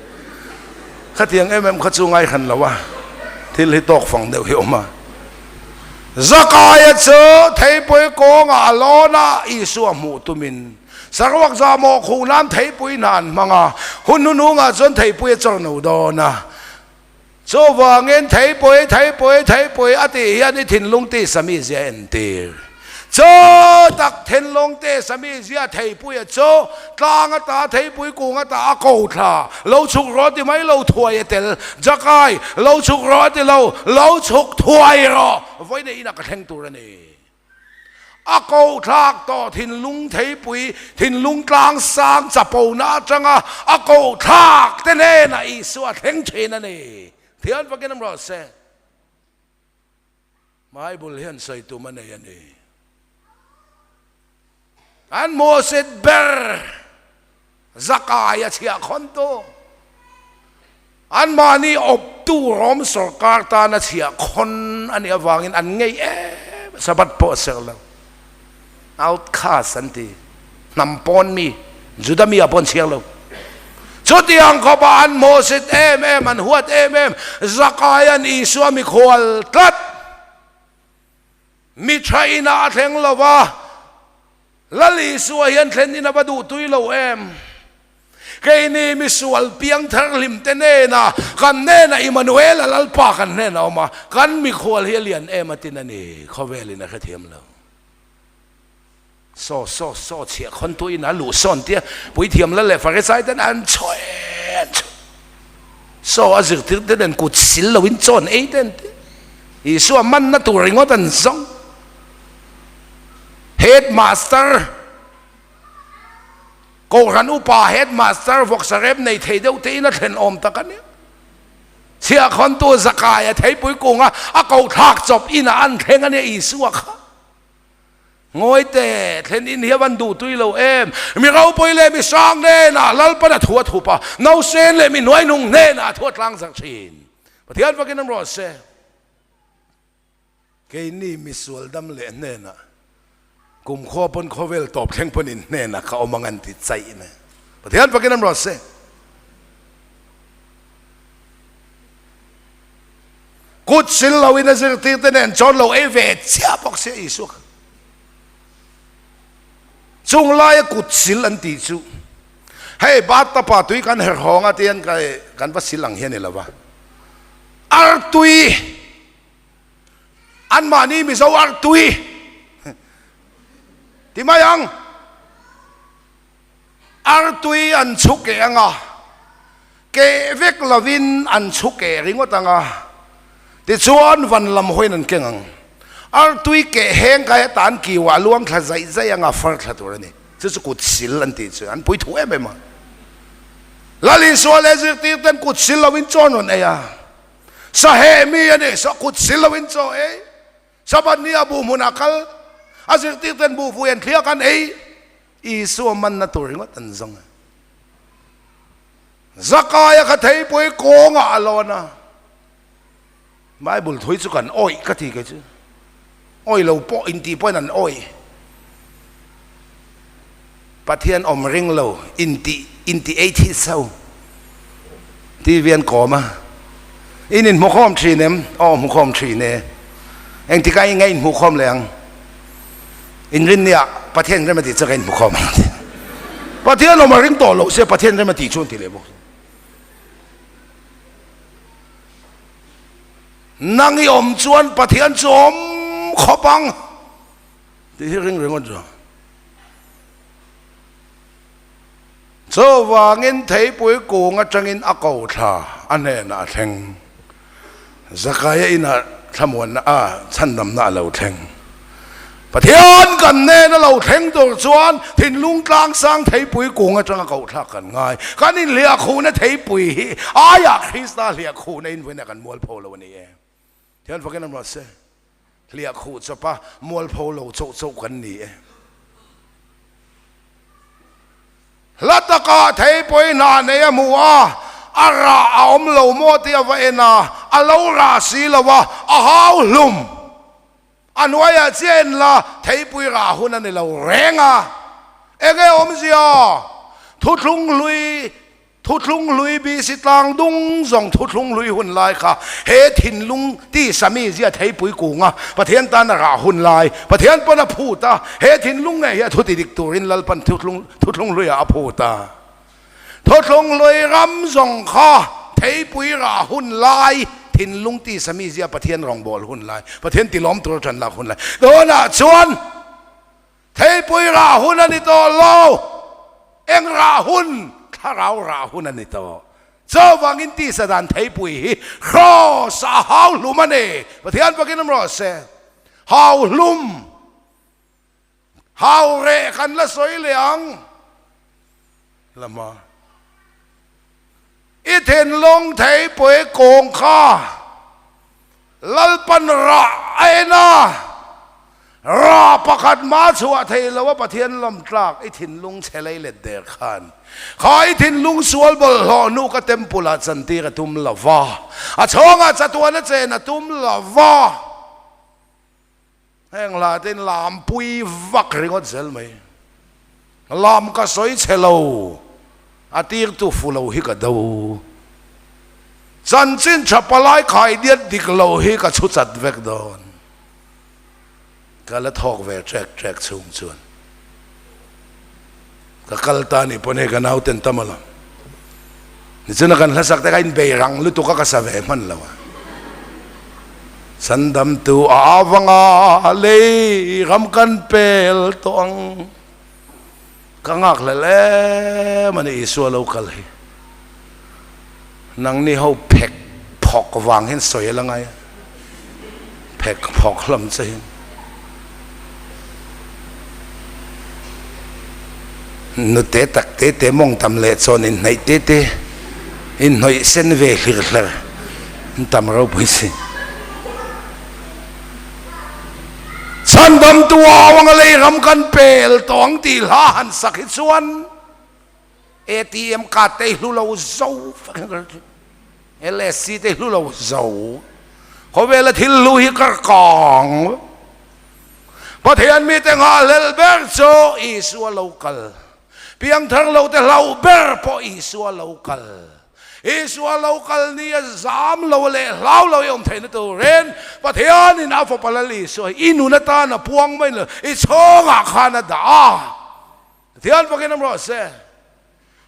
Khatiang em em kha chu ngai hran lo a, thil hi tawk fang deuh hi awm a. Zakaia chu theipui kawngah a lawn a, Isua hmuh tumin saruak zahmawh khuh nan theipui hna an hmang a, hun hnuhnungah chuan theipui a chawr no dawn a. Chuvangin theipui, theipui, theipui a tih hian i thinlung tisa mizia entir. Chu tak thinlung tisa mizia theipuia chu tlang ata theipui kung ata a ko thla, lo chhuk rawh ti mai lo thuai a tel, Jakai, lo chhuk rawh a ti lo, lo chhuk thuai rawh, vawiin inah ka thleng tur a ni. A kohthlak tawh thinlung theipui, thinlung tlang sang chapona atanga a kohthlak te hnenah Isua thleng thin a ni. Thian fakin awm rawh se. Bible hian sawi tum a nei a ni. An hmuhsit ber Zakai a chhiah khawntu, anmahni awptu Rom sorkar tana chhiah khawn a nih avangin an ngei em a, Sabbath pawh a serh lo. Outcast an ti, hnam pawn mi, Juda mi ah pawh an chhiar lo. Chutiang khawpah an hmuhsit em em, an huat em em, Zakaia'n Isua mikhual tlat. Mi tha inah a thleng lo va, Lal Isua hian thlen in a va duh tui lo em? Keini misual piang thar hlim te hnenah, kan hnenah Immanuela Lalpa kan hnenah a awm a, kan mikhual hi a lian em a tin a ni, khawvelin a hrethiam lo. Saw saw saw chhiah khawn tu in a luh sawn tia puithiam lal leh Farisai ten an chhuah an chhuah. Saw a zirtir te nen kut sil lo in chawn ei te an ti. Isua manna tur ringawt an zawng. Headmaster Kohhran upa headmaster vawksa rep nei thei deuh te in a thlen awm tak a nia. Chhiahkhawntu Zakai a theipui kunga a kohthlak chawp inah an thleng a nia Isua kha. Ngawi teh, thlen in hi a van duh tui lo em? Mi ropui leh mi sang hnenah Lalpan a thu a thup a, nausen leh mi hnuaihnung hnenah a thu a tlang zar thin. Pathian fakin an rawh se. Keini misual dam leh hnenah kumkhua pawn khawvel tawp thleng pawn in hnenah ka awm ang an ti chaih mai. Pathian fakin an rawh se. Kut sil lo in a zirtir te nen chuan lo ei ve chiah bawk sia Isua kha. Chung laia kut sil an tih chu hei bathtub ah tui kan herh hawng a tian kan va sil ang hi a ni lo va. Artui anmahni Mizo artui ti mai ang. Artui an chhu keh ang a, keh vek lovin an chhu keh ringawt ang a, tichuan van lam hawiin an keng ang. Artui keh heng kai atan kiuah luang thla zaih zaih ang a, far thla tur a ni. Chu chu kut sil an tih chu an pui thu em em a. Lal Isua leh zirtir ten kut sil lovin chaw an rawn ei a, saheh mi a ni, kut sil lovin chaw ei. Sabbath ni a buh hmunah kal, a zirtir ten buh vui an thliak an ei. Isua manna tur ringawt an zawng a. Zakaia kha theipui kawngah a lawn a. Bible thui chu kan awih ka ti kei chu. Awih lo pawh inti pawhin an awih. Pathian awm ring lo inti inti atheist ho TV an kawm a. In inhmukhawm thin em? Aw hmukhawm thin e. Engtikah in nge inhmukhawm leh ang? Inrinniah Pathian rem a tih chu ka inhmukhawm ang ti. Pathian awm a ring tawh lo sia Pathian rem a tih chu an ti leh bawk. Nang i awm chuan Pathian chu awm khawp ang tih hi ring ringawt zawng. Chuvangin theipui kung atangin a ko thla a hnenah a thleng. Zakaia inah thlamuanna a chhandamna a lo thleng. Pathian kan hnena lo thleng tur chuan thinlung tlangsang theipui kung atanga koh thlak kan ngai. Kan inhliahkhuhna theipui hi aiah Krista hliahkhuhna invuina kan mualpho lo a ni e. Thian fakin an rawh se. Hliahkhuh chawpa mualpho lo chauh chauh kan ni e. Hla takah theipui hna nei a hmu a, a rah a awm lo maw tih a va en a, a lo rah si lo a, a hau hlum. A hnuaiah chiah en la, theipui rah hun a ni lo reng a. Enge awmzia? Thuthlung hlui Thuthlung hlui BC tlang dung zawng thuthlung hlui hun lai kha he thinlung tisa mi zia theipui kunga Pathian tan a rah hun lai Pathian pawn a phut a, he thinlung ngei hi a thu ti dik turin Lalpan thuthlung thuthlung hluiah a phut a. Thuthlung hlui ram zawng kha theipui rah hun lai thinlung tisa mi zia Pathian rawngbâwl hun lai Pathian tilawm tur a ṭan lak hun lai tunah chuan Theipui rah hun a ni tawh lo, eng rah hun, thlarau rah hun a ni tawh. Chuvangin tisa dan theipui hi kraws a hau hlum a ni. Pathian fakin awm rawh se. Hau hlum. Hau reh kan la sawi leh ang. Lama. I thinlung theipui kawng kha Lalpan rah a en a, rah pakhat mah chhuah thei lo a Pathian lawm tlak i thinlung chhe lei let der khan kha i thinlung sual bawlhhlawh hnu ka temple ah chantir a tum lo va, a chhawngah chatuan a chen a tum lo va. Heng hla te in lam pui vak ringawt zel mai. Lam ka sawi chhe lo, a tirtu fu lo hi ka do. Chanchin tha palai khai diat dik lo hi ka chhu chat vek dawn. Ka la thawk ve trek trek chhung chuan. Ka kal ta nih pawn hei ka nauten tam alawm. Nichina kan hlasak te kha in bei rang lutuk a ka sa ve hman lo a. Chandamtu a avanga lei ram kan pel tawh ang. Ka nghak hlel em a ni Isua lo kal hi. Nangni ho phek phawk vang hian sawi a la ngai a. Phek phawk hlawm che hian. Nute tak te te mawng tam leh chuan inhnaih te te inhnawih sen ve hlir hler an tam ropui si. Chhandamtu au anga lei ram kan pel tawh ang tih hla han sak hi chuan ATM card te i hlu lo zo vek in ka hre thin. LSC te i hlu lo zo. Khawvela thil hlu hi ka kang. Pathian mite nghahhlelh ber chu Isua lo kal. Piangthar lo te hlauh ber pawh Isua lo kal. Isua lo kal ni a zam lo leh hlau lo i awm theihna turin Pathianin a fapa Lal Isua hi i nun atan a puang mai lo, i chhawngah khan a dah a. Pathian fakin awm rawh se.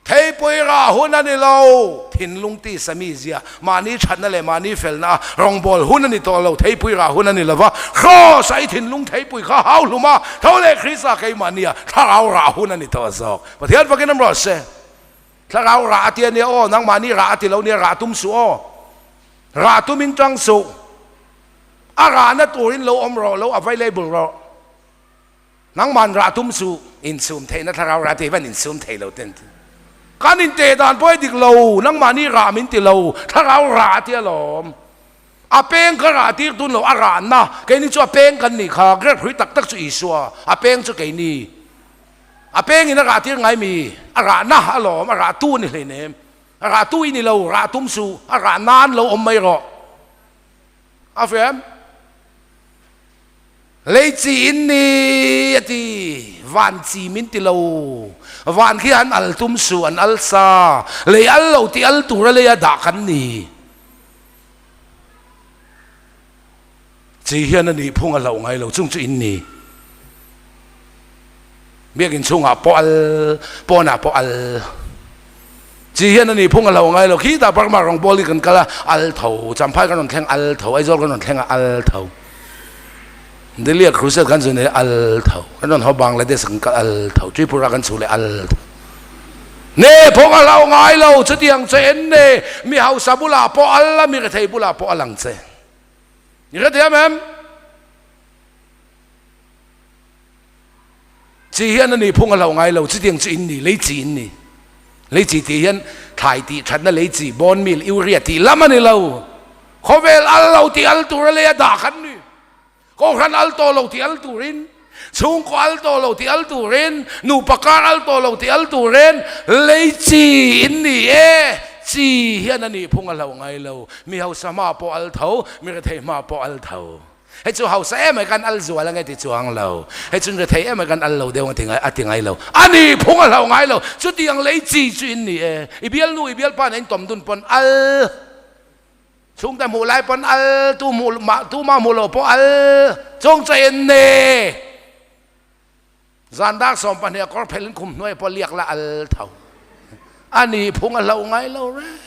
Theipui rah hun a ni lo. Thinlung tisa mizia, mahni thatna leh mahni felna a rawngbâwl hun a ni tawh lo. Theipui rah hun a ni lo va, Kraws a i thinlung theipui kha hau hlum a, tho leh Krista keimahnia thlarau rah hun a ni tawh zawk. Pathian fakin awm rawh se. Thlarau rah a ti a nia aw, nangmahni rah a ti lo nia, rah tum suh aw. Rah tumin tang suh. A rahna turin lo awm rawh, lo available rawh. Nangman rah tum chu insum theihna thlarau rah tih hian insum thei lo ten ti. Kan inteh dan pawh hi dik lo, nangmahni rah min ti lo, thlarau rah a ti alawm. A peng kha rah tir tun lo, a rahna, keini chu a peng kan nih kha, grape hrui tak tak chu Isua, a peng chu keini. A pengin a rah tir ngai mi, a rahna alawm, a rah tu a ni hleinem. A rah tu i ni lo, rah tum suh, a rah nan lo awm mai rawh. A fiam? Lei chi in ni a ti, van chi min ti lo. Van khi an al tum suh, an al sa. Lei al lo ti al tura leia dah kan ni. Chi hian a nih phung a hlauh ngai lo, chung chu in ni. Biakinn chhungah pawh al, pawnah pawh al. Chi hian a nih phung a lo ngai lo, khitah Burma rawngbawl hi kan kal a, al tho, Champhai kan rawn thleng al tho, Aizawl kan rawn thleng a al tho. Delhi a crusade kan zun leh al tho, kan rawn haw Bangladesh kan kal al tho, Tripura kan chhuh leh al tho. Ne phung a lo ngai lo, chutiang che en ne, mi hausa bulah pawh al a, mi rethei bulah pawh a lang che. I hrethiam em? Chi hian a nih phung a hlauh ngai lo, chutiang chu in ni, lei chi in ni. Lei chi tih hian thlai tih thatna lei chi, bone meal, urea tih lam a ni lo. Khawvel al lo tih al tur a lei a dah khan ni. Kohhran al tawh lo tih al turin, chhungkaw al tawh lo tih al turin, nupa kar al tawh lo tih al turin lei chi in ni e. Chi hian a nih phung a hlauh ngai lo. Mi hausa hma pawh al tho, mi rethei hma pawh al tho. Hei chu hausa em ai kan al zual ange ti chuang lo. Hei chu rethei em ai kan al lo deuh ang a ti ngai lo. A ni phung a hlauh ngai lo. Chutiang lei chi chu in ni e. I bialnu i bialpa nen in tawm dun pawn al. Chhungte hmuh lai pawn al, tu hmuh mah tu mah hmuh loh pawh al. Chung chu in ni. Zan dar 12 a kawr phelh in khum hnuai pawh liak la al tho. A ni phung a hlauh ngai lo reng.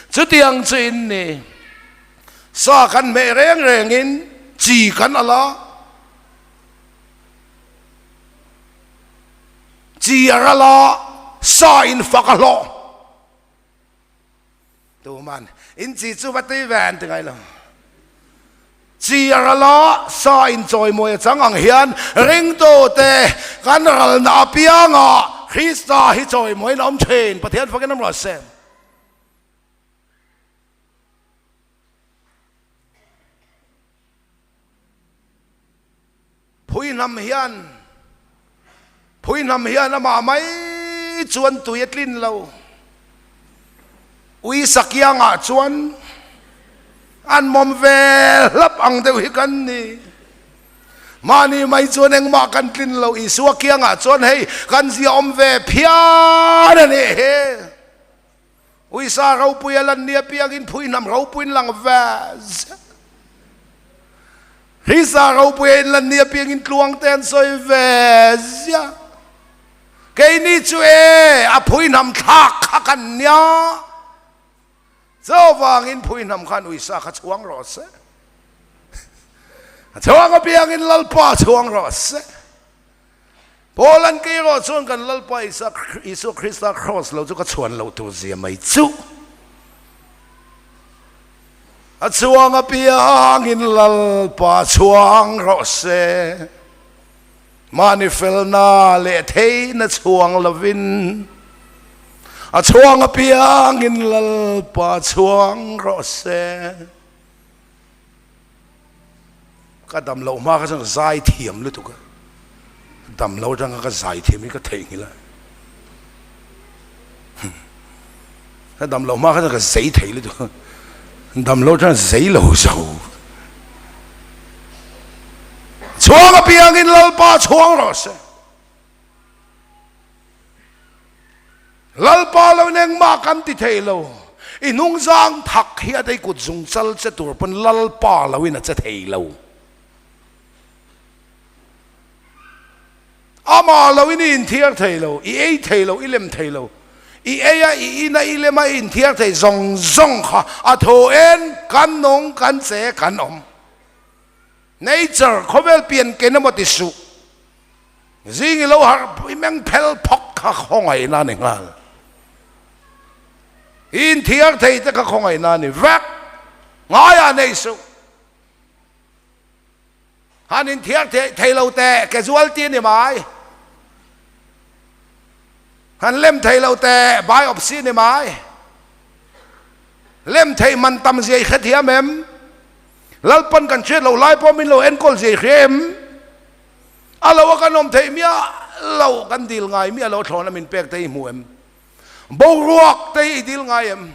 Chutiang chu in ni. Sa kan hmeh reng reng in chi kan al a. Chi a ral a, sa in fak a hlawh. Tuman in chi chu va tui ve an ti ngai lo. Chi a ral a, sa in chawimawi a chang ang hian ringtute kan ralna apiangah Krista hi chawimawiin a awm thin. Pathian fakin awm rawh se. Phui hnam hian Phui hnam hian amah mai chuan tui a tlin lo. Ui sakiangah chuan an mawm ve hlap ang deuh hi kan ni. Mahni mai chuan engmah kan tlin lo. Isua kiangah chuan hei kan zia awm ve phian a nih hi. Uisa ropui a lan nia piangin phui hnam ropuiin lang ve zet. Hrisa ropui a in lan nia piangin tluang te an sawi ve ziah. Keini chu e a phui hnam thlak kha kan nia. Chuvangin phui hnam khan uisa kha chhuang rawh se. A chhuang apiangin Lalpa chhuang rawh se. Paul an kei erawh chuan kan Lalpa Isua Krista kraws lo chu ka chhuan loh tur zia mai chu. A chhuang apiangin Lalpa chhuang rawh se. Mahni felna leh theihna chhuang lovin a chhuang apiangin Lalpa chhuang rawh se. Ka dam loh hma kha chuan ka zai thiam lutuk a, dam lo atanga ka zai thiam hi ka theihnghilh a, ka dam loh hma kha chuan ka zei thei lutuk a, dam lo atanga zei lo zo. Chhuang apiangin Lalpa chhuang rawh se. Lalpa lo in engmah kan ti thei lo, i hnungzang thak hi a dei kut zung chal che tur pawn Lalpa lo in a che thei lo. Amah lo in i inthiar thei lo, i ei thei lo, i lem thei lo. I ei a, i in a, i lem a, i inthiar thei zawng zawng kha a thaw en, kan nung, kan che, kan awm. Nature, khawvel pian ken emaw ti suh. Zing i lo harh i meng phel phawk kha khawngaihna a ni nghal. I inthiar thei te kha khawngaihna a ni vek. Ngaiah nei suh. Han inthiar thei lo teh casualty a ni mai. Han lem thei lo teh biopsy a ni mai. Lem theih man tam zia i hrethiam em? Lalpan kan hriat loh lai pawh min lo enkawl zia i hria em? A lo a kan awm theih miah lo, kan dil ngai miah lo thlawhna min pek te hi hmu em? Boruak te hi i dil ngai em?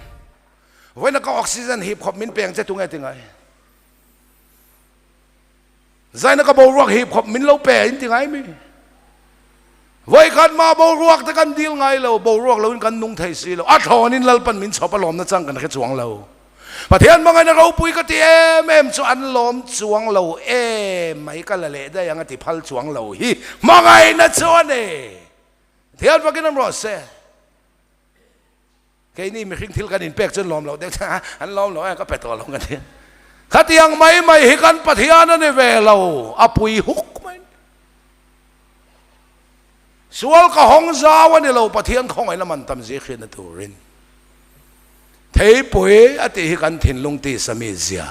Vawiina ka oxygen hip khawp min peng che tu nge ti ngai? Zaina ka boruak hip khawp min lo pe in ti ngai mi? Vawikhat mah boruak te kan dil ngai lo, boruak loin kan nung thei si lo, a thlawnin Lalpan min chhawp a lawmna chang kan hre chuang lo. Pathian hmangaihna ropui ka ti em em chu an lawm chuang lo em mai ka la leh daih ang a ti phal chuang lo hi hmangaihna chu a ni. Pathian fakin awm rawh se. Keini mihring thil kan inpek chuan lawm loh deuh chuan an lawm lo e ka pe tawh lo ka ti. Khatiang mai mai hi kan Pathian a ni ve lo, a pui huk mai. Sual ka hawng zau a ni lo, Pathian khawngaihna man tam zia hriatna turin. Theipui a tih hi kan thinlung tisa mi zia.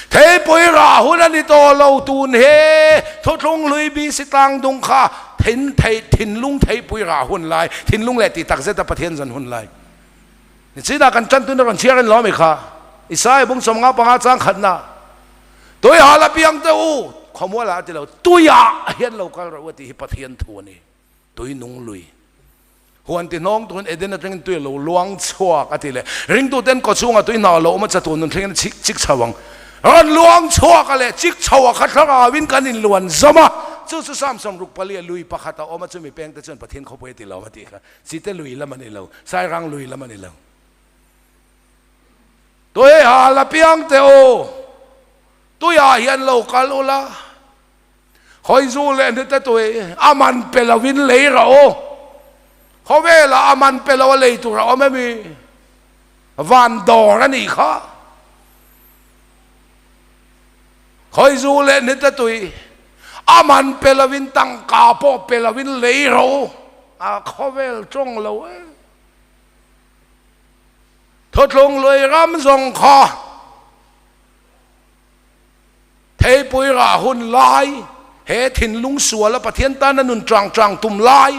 Theipui rah hun a ni tawh lo tun he thuthlung hlui BC tlang dung kha thin thei thinlung theipui rah hun lai thinlung leh tih tak zeta Pathian zan hun lai. Nichinah kan tan tuna rawn chhiar in lawm i kha Isaiah bung 55 chang khatna tui hal a piang teh u khawmualah a ti lo tuiah hian lo kal rawh u a tih hi Pathian thu a ni. Tui nung lui. Huan ti hnawng tuin Eden atangin tui a lo luang chhuak a ti leh. Ringtuten kaw chhungah tui hna a lo awm a chatuan nun thlengin a chik chik chho ang. Rawn luang chhuak a leh chik chho a kha thlarauin kan inluan zawm a. Chu chu Psalm 64 a lui pakhat a awm a chumi pengte chuan Pathian khawpui a ti lo a tih kha. Chite lui lam a ni lo, Sairang lui lam a ni lo. Tui hal a piang teh u, tuiah hian lo kal ula. Khawizu leh hnute tui a man pe lovin lei rawh u. Khawvelah a man pe lo a lei tur a awm emi? Van dawr a nih kha. Khawizu leh hnute tui a man pe lovin tangka pawh pe lovin lei rawh u. A khawvel tawng lo e. Thuthlung lui ram zawng kha. Theipui rah hun lai, he thinlung suala Pathian tana nun chang chang tum lai,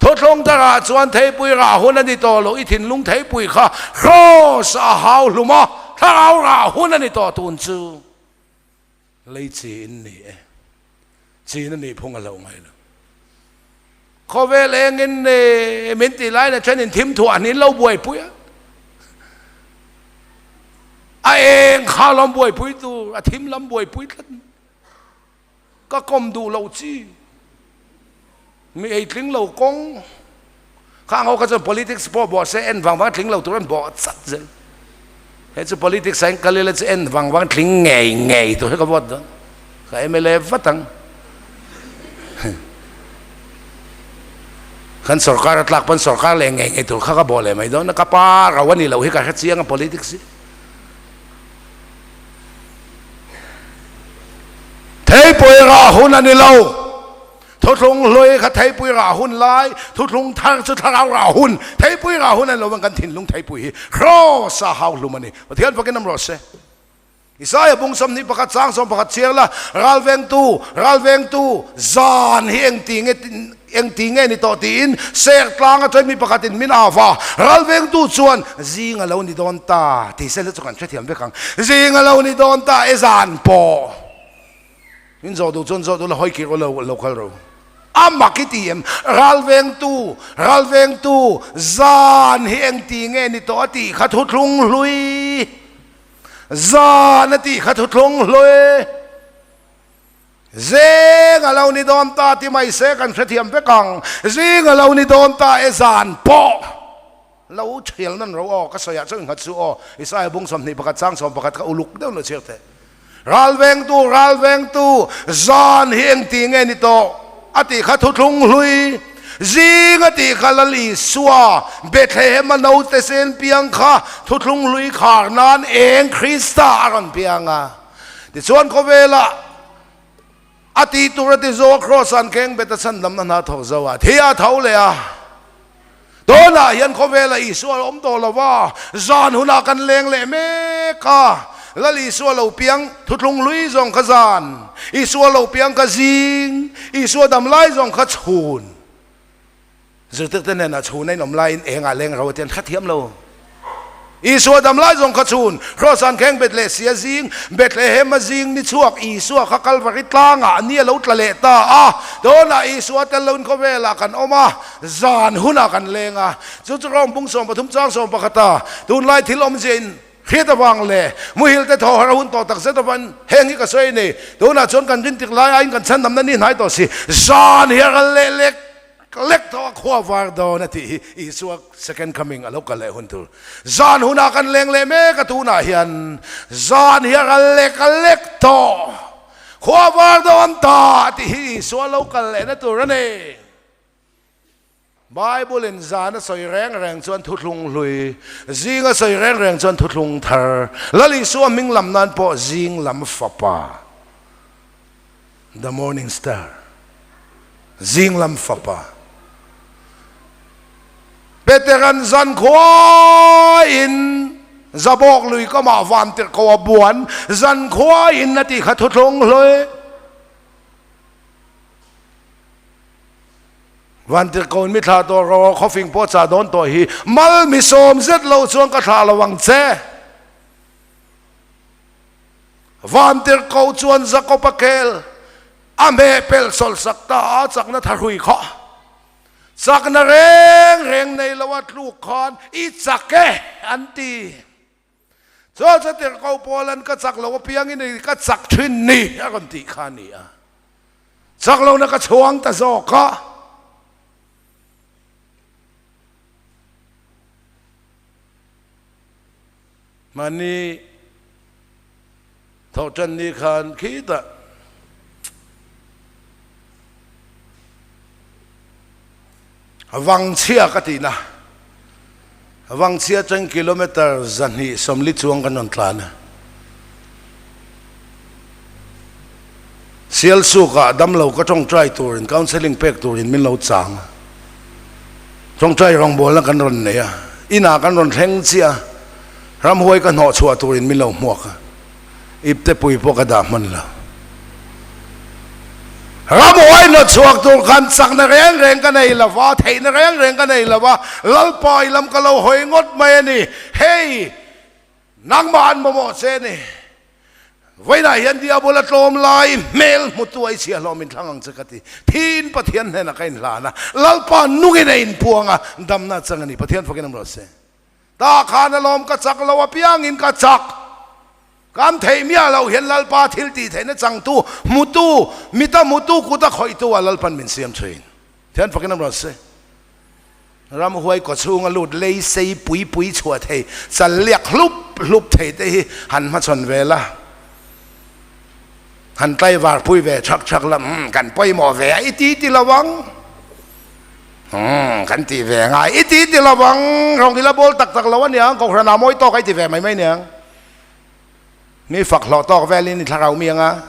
Thuthlung darah chuan theipui rah hun a ni tawh lo, i thinlung theipui kha kraws a hau hlum a, thlarau rah hun a ni tawh tun chu lei chi in ni e, chin a nih phung a hlauh ngai lo. Khawvel engin min tih lai na thenin thim thuah hnin lo buaipui a, a eng kha lam buaipui tur, a thim lam buaipui tlat. Ka kawm duh loh chi. Mi ei tling lo kawng. Khang ho kha chuan politics pawh bawh se en vang vang tling lo tur an bawh chat zel. He chu politics ah hian kal ila chu en vang vang tling ngei ngei tur hi ka vote dawn. Ka MLA vat ang. Kan sorkar a tlak pawn sorkar leh ngei ngei tur kha ka bawh leh mai dawn a. Ka pa ro a ni loh hi ka hre chiang a politics hi. Theipui rah hun a ni lo. Thuthlung hlui kha theipui rah hun lai, thuthlung thar chu thlarau rah hun. Theipui rah hun a ni lo vang kan thinlung theipui hi kraws a hau hlum a ni. Pathian fakin awm rawh se. Isaiah bung 21 chang 11 chhiar la, Ralvengtu, ralvengtu, zan hi engti nge Engti nge ni tawh tiin ser tlang atangin mi pakhatin min au va, ralvengtu chuan zing a lo ni dawn ta tih sela chu kan hrethiam vek ang. Zing a lo ni dawn ta e zan pawh min zawh duh chuan zawh duh la hawi kir lo lo kal ro. A mak i ti em? Ralvengtu, ralvengtu, zan hi engti nge ni tawh a tih kha thuthlung hlui, zan a tih kha thuthlung hlui. Zing a lo ni dawn ta ti mai se kan hrethiam vek ang. Zing a lo ni dawn ta e zan pawh lo thial nan ro aw ka sawiah chuan inghat su aw Isaiah bung 21 chang 11 kha uluk deuh lo chhiar teh. Ral vengtu ral vengtu zan hi engti nge ni tawh a tih kha thuthlung hlui zing a tih kha Lal Isua Bethlehem a naute sen piang kha thuthlung hlui khar nan eng Krista a rawn piang a. Tichuan khawvelah a tih tur a ti zo a, Kraws an keng bet a chhandamna hna thawk zo a, thi a tho leh a. Tunah hian khawvelah Isua a awm tawh lo va, zan hunah kan leng leh mek a. Lal Isua lo piang thuthlung hlui zawng kha zan, Isua lo piang kha zing, Isua dam lai zawng kha chhun. Zirtirte hnenah chhun a inawm laiin engah leng ro a ti an hrethiam lo. Isua dam lai zawng kha chhun, Kraws-an kheng Bethlehsia zing, Bethlehem a zing ni chhuak Isua kha Kalvari tlangah ni a lo tla leh ta a. Tunah Isua tel loin khawvelah kan awm a, zan hunah kan leng a. Chu chu Rome bung 13 chang 11 a tunlai thil awmzia in Hriat avang leh muhil te thaw har a hun tawh tak zet avangin heng hi ka sawi a ni. Tunah chuan kan rin tik lai aiin kan chhandamna ni hnai tawh si. Zan hi a ral leh lek lek tawh a, khua var dawn a tih hi Isua second coming a lo kal leh hun tur. Zan hunah kan leng leh mek a tunah hian zan hi a ral lek a lek tawh, khua var dawn ta a tih hi Isua lo kal lehna tur a ni. Bible-in zan a sawi reng reng chuan thuthlung hlui, zing a sawi reng reng chuan thuthlung thar. Lal Isua hming lam nan pawh zing lam fapa, the morning star, zing lam fapa. Peteran zan khuain Zabawk lui kamah vantirhkoh a buan, zan khuain a tih kha thuthlung hlui. Vantirhkoin mi thlah tawh rawh, khawfing pawh chah dawn tawh hi, mal mi sawm zet lo chuan ka thlah lo ang che. Vantirhko chuan Jakob a khel, a hmeh pelh sawlhsak ta a, chakna thahrui kha chakna reng reng nei lo a tluk khan i chak e an ti. Chuan chu tirhkoh Paula'n ka chak lo apiangin i ka chak thin ni a rawn tih kha a ni a. Chak lohna ka chhuang ta zawk a. Mahni thawhṭan ni khan khitah Vangchhia ka tihna, Vangchhia atang kilometre 240 chuang kan rawn tlan a. Sialsukah damlo ka tawngtai turin counselling pek turin min lo chang a. Tawngtai rawngbawlna kan rawn nei a, inah kan rawn thleng chiah a, ramhuai ka hnawhchhuah turin min lo hmuak a, ipte pui pawh ka dah hman lo. Ramhuai hnawtchhuak tur khan chakna reng reng ka nei lo va, theihna reng reng ka nei lo va, Lalpa i lam ka lo hawi ngawt mai a ni. Hei, nangmah an mamawh che a ni. Vawiinah hian Diabola tlawm lai hmel hmutu a i chhiahhlawh min thlang ang che ka ti. Thiin Pathian hnenah ka inhlan a, Lalpa nungin a inpuang a, damna a chang a ni. Pathian fakin awm rawh se. Tah khan alawm ka chak lo apiangin ka chak. Kan theih miah loh hian Lalpa thil tih theihna changtu, hmutu, mita hmutu, kuta khawihtu ah Lalpan min siam thin. Thian fakin awm rawh se. Ramhuai kawchhunga lut lei sei pui pui chhuah thei, chal liak hlup hlup thei te hi han hmachhawn ve la. Han tlaivar pui ve thak thak la, umm kan pawimawh ve a i ti ti lo ang. Umm kan ti ve ngai i ti ti lo ang. Rawng ila bawl tak tak lo aniang, Kohhran ah mawi tawk a i ti ve mai mai aniang. Mi fak hlawh tawk velin i thlarau mi anga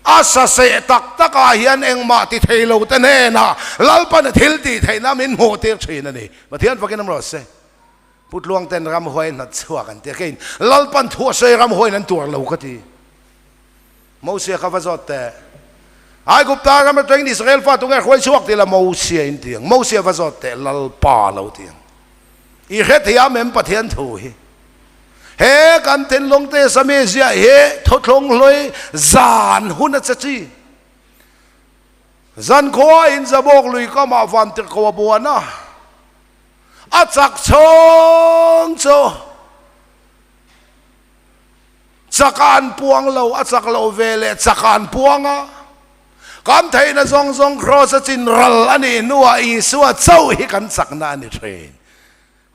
a saseh tak takah hian engmah ti thei lo te hnenah Lalpan a thil tih theihna min hmuh tir thin a ni. Pathian fakin awm rawh se. Pu Tluang ten ramhuai hnat chhuak an ti a, keiin Lalpan thu a sawi ramhuaiin an tuar lo ka ti. Mosia kha va zawt teh. Aigupta ram atangin Israel fa tunge hruai chhuak tih la Mosia in ti ang. Mosia va zawt teh Lalpa lo ti ang. I hre thiam em Pathian thu hi? He kan thinlung te sami ziah hi thuthlung hlui zan hun a che chi. Zan khua in Zabawk lui kamah vantirhko a buan a. A chak chhung chu Chaka an puang lo, a chak lo ve leh chaka an puang a. Kan theihna zawng zawng Kraws a chin ral a nih hnuah Isua chauh hi kan chakna a ni thin.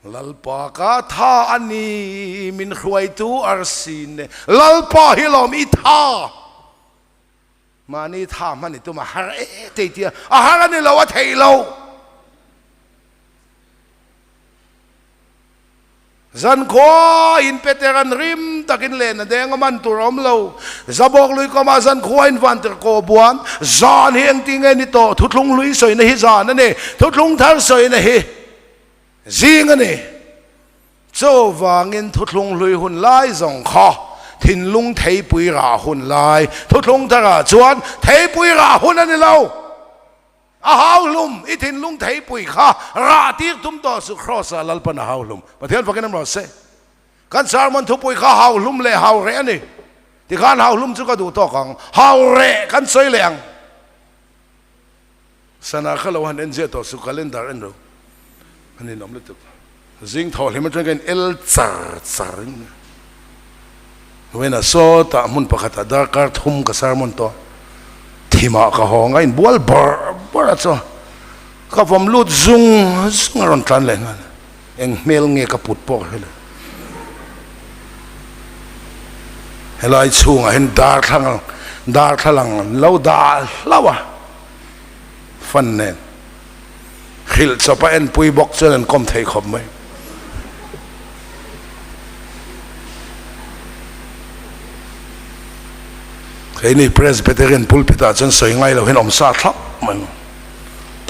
Lalpa ka tha a ni, min hruaitu arsi ne. Lalpa hi lawm i tha. Mahni tha hman i tum a har e tei tia, a har a ni lo, a theih lo. Zankhua in Peter an rim takin len a deng a man tur a awm lo. Zabawk lui kawmah zankhua in vantir kaw buan. Zan hi engti nge ni tawh? Thuthlung hlui sawina hi zan a ni. Thuthlung thar sawina hi zing a ni. Chuvangin thuthlung hlui hun lai zawng kha thinlung theipui rah hun lai. Thuthlung tharah chuan theipui rah hun a ni lo. A hau hlum, i thinlung theipui kha rah tir tum tawh suh, Kraws ah Lalpan a hau hlum. Pathian fakin awm rawh se. Kan sermon thupui kha hau hlum leh hau reh a ni. Tikhan hau hlum chu ka duh tawk ang, hau reh kan sawi leh ang. Sana kha lo han en ziah tawh suh, calendar en ro. A ninawm lutuk. Zing thawh hlim atang ka in el char char in Vawiinah sawtah hmun pakhatah darkar thum ka sermon tawh thimah ka hawng a inbual bawrh bawrh a chuan ka vawm lut zung zung a rawn tlan leh nghal eng hmel nge ka put pawh ka hre lo helai chhungah hian darthlalang darthlalang an lo dah hlauh a. Fan nen hrilh chawp a enpui bawk chuan an kawm thei khawp mai. Keini Presbyterian pulpit ah chuan sawi ngai lo hian awm sa thlap mai maw.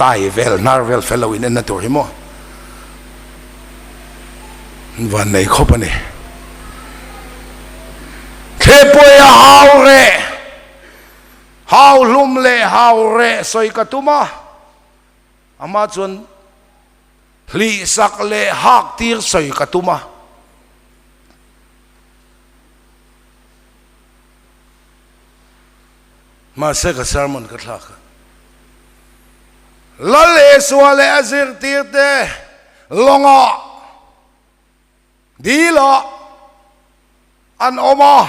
Tai vel hnar vel fel lo in enna tur hi maw. An van nei khawp a ni. Thlepuai a hau reh. Hau hlum leh hau reh sawi ka tum a, amah chuan hlihsak leh hak tir sawi ka tum a. Mahse ka sermon ka thlak a. Lal Isua leh a zirtirte lawngah Dilah an awm a,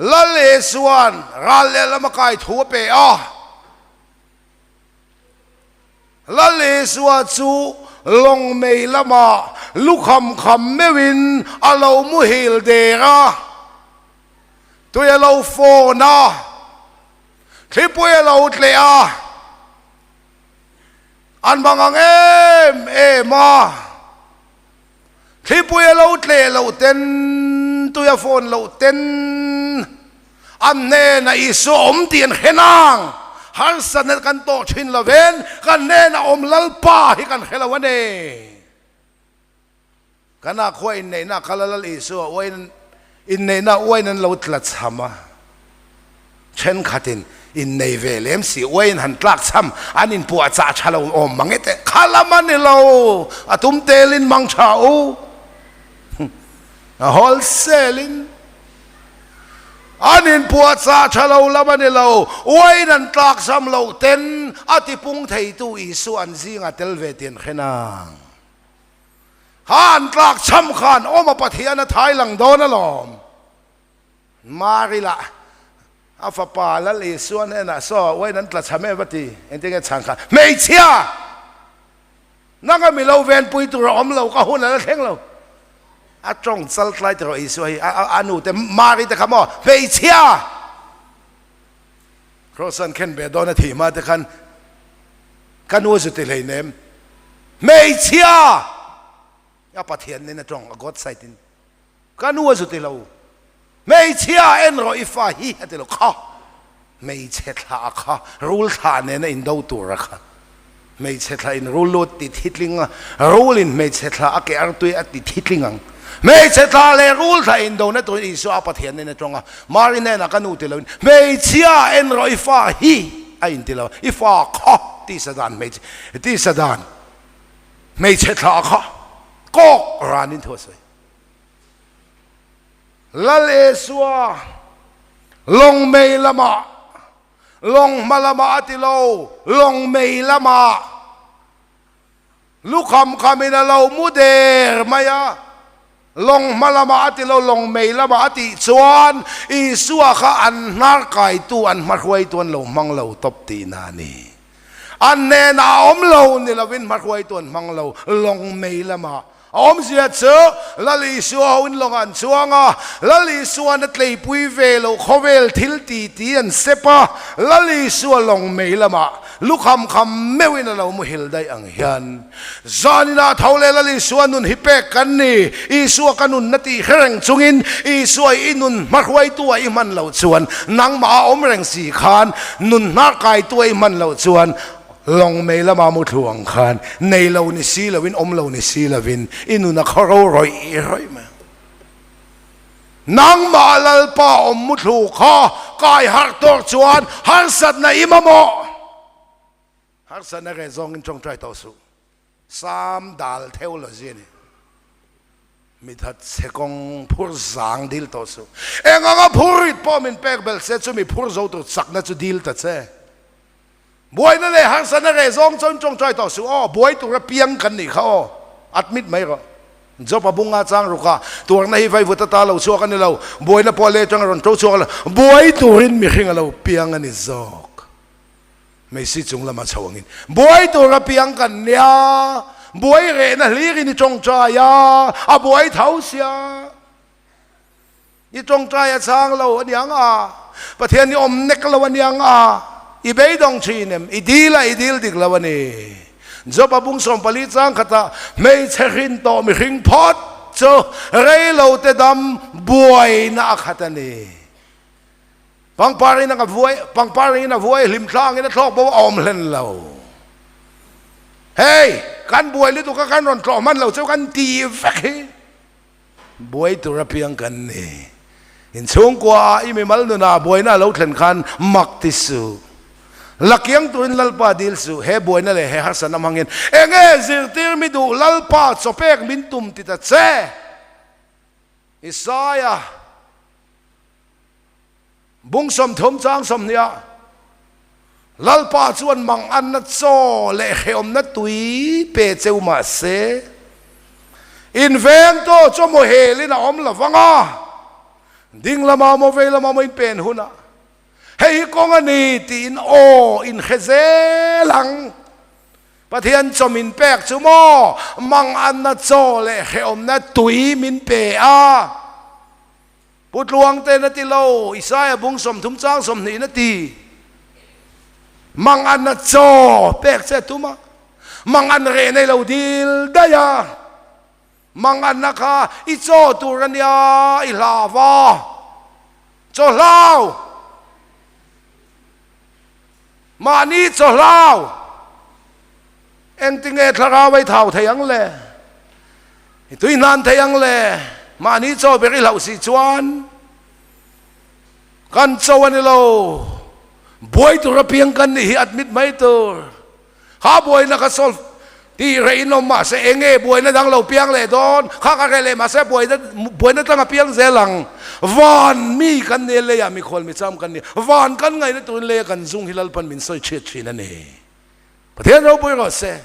Lal Isua'n ral lehlam a kai thu a pe a. Lal Isua chu lawng mei lamah lukham kham meuhin a lo muhil der a, tui a lo fawn a, thlipui a lo tleh a. An hmang ang em em a, thlipui a lo tleh loh ten, tui a fawn loh ten, an hnenah Isua awm tih an hre nang. Harsatna kan tawh thin lovin kan hnenah awm Lalpa hi kan hre lo a ni. Kan ah khua inneihna kal a Lal Isua uain. Inneihna uain an lo tla cham a, thenkhatin innei ve lem si uain han tlak cham an inpuahchah tha lo awm mang e teh kha lam a ni lo, a tum telin mang tha u, a wholesale-in an inpuahchah tha lo lam a ni lo, uain an tlak cham loh ten a tipung theitu Isua an zingah tel ve tih an hre nang. Kha an tlak cham khan awm a Pathian a thai lang dawn alawm. Mari lah a fapa Lal Isua hnenah saw uain an tla cham em a ti. Engtin nge chhan kha? Hmeichhia! Nanga mi lo venpui tur a awm lo, ka hun a la thleng lo. A tawng chal tlai tawh Isua hi a nu te Mari te kha maw? Hmeichhia! Kraws an khen ve dawn a thih hma te khan ka nu zu ti hleinem hmeichhia a Pathian nen a tawng a God side in ka nu a zu ti lo hmeichhia en rawh i fa hi a ti lo kha hmeichhe thla a kha rul thla nen a indo tur a kha Hmeichhe thla in rul lut ti thitling a, rul in hmeichhe thla a ke artui a ti thitling ang. Hmeichhe thla leh rul thla indona turin Isua a Pathian nen a tawng a, Mari hnenah ka nu ti loin, Hmeichhia en rawh i fa hi a inti lo, i fa kha tisa dan hmeichhe tisa dan hmeichhe thla kha kawk ranin thu a sawi. Lal Isua lawng mei lamah Lawng hma lamah a ti lo, lawng mei lamah lukham khamin a lo mu der mai a. Lawng hma lamah a ti lo, lawng mei lamah a tih chuan Isua kha an hnar kaitu, an hmahruaitu an lo hmang lo tawp tihna a ni. An hnenah a awm lo ni lovin hmahruaitu an hmang lo, lawng mei lamah A awmzia chu Lal Isua hoin lawng an chuang a, Lal Isua'n a tleipui ve loh khawvel thil ti ti an sep a, Lal Isua lawng mei lamah lukham kham meuhin a lo muhil daih ang hian zaninah tho leh Lal Isua nun hi pek kan ni. Isua ka nunna tih hre reng chungin Isua i nun hmahruaitu a i hman loh chuan nangmah a awm reng si khan nun hnar kaitu a i hman loh chuan Lawng mei lama mu thlu ang khan nei lo ni si loin awm lo ni si lovin i nun a khaw ro rawih rawih mai ang. Nangmah Lalpa awm mu thlu kha kai harh tawk chuan harsatna i mamawh. Harsatna reh zawngin tawngtai tawh suh. Sam dal theology a ni. Mithat chhe kawng phur zang dil tawh suh. Eng anga phur rit pawh min pek belh se chumi phur zo tur chakna chu dil ta che. Buaina leh harsatna reh zawng chuan tawngtai tawh suh aw, buai tura piang kan nih kha aw, admit mai rawh. Job a bunga chang ruk a, tuarna hi vaivut ata lo chhuak a ni lo, buaina pawh leh atanga rawn to chhuak a lo, buai turin mihring a lo piang a ni zawk. Meisi chung lama chho angin buai tura piang kan nia, buai rehna hlirin i tawngtai a, a buai tho sia. I tawngtai a chang lo a niang a, Pathian i awm nek lo a niang a, i beidawng thin em? I dil a, i dil dik lo a ni. Job a bung 14 chang khatah hmeichhe hrin tawh mihring phawt chu rei lo te dam buaina a khat a ni. Pangpar in a vuai, pangpar in a vuai hlim tlang in a thlawk bo a awm hlen lo. Hei, kan buai lutuk a kan rawn tlawh hman lo chu kan ti vek hi. Buai tur apiang kan ni. Inchhungkua ah i mimal nunah buaina a lo thlen khan mak ti suh. Lakiang turin Lalpa dil suh. He buaina leh he harsatna hmangin enge zirtir mi duh Lalpa chawpek min tum ti ta che. Isaiah. Bung 30 chang 20 ah Lalpa chuan manganna chaw leh hrehawmna tui pe cheu mah se, invengtu chu muhelin a awm lo vang a, ding lama maw vei lama maw in pen hunah hei hi kawng a ni tiin aw in hre zel ang. Pathian chaw min pek chu maw manganna chaw leh hrehawmna tui min pe a. Pu Tluangten a ti lo, Isaiah bung 30 chang 20 in a ti. Mang an a chaw pek che tum a, mang an reh nei lo dil daih a, mang an a kha i chaw tur a nia i hlau a, chaw hlau, mahni chaw hlau, engtinge thlarau ei thau thei ang le, i tui hnan thei ang le. Mahni chaw ber i hlauh si chuan kan cho a ni lo. Buai tur apiang kan nih hi admit mai tur. Kha buaina kha solve tih reh in awm mahse eng nge buaina dang lo piang leh dawn? Kha ka reh leh mahse buaina buaina tlang a piang zel ang. Van mi kan nia leiah mikhual micham kan nia. Van kan ngaihna turin leia kan zung hi Lalpan min sawi chhiat thin a ni. Pathian ropui rawh se.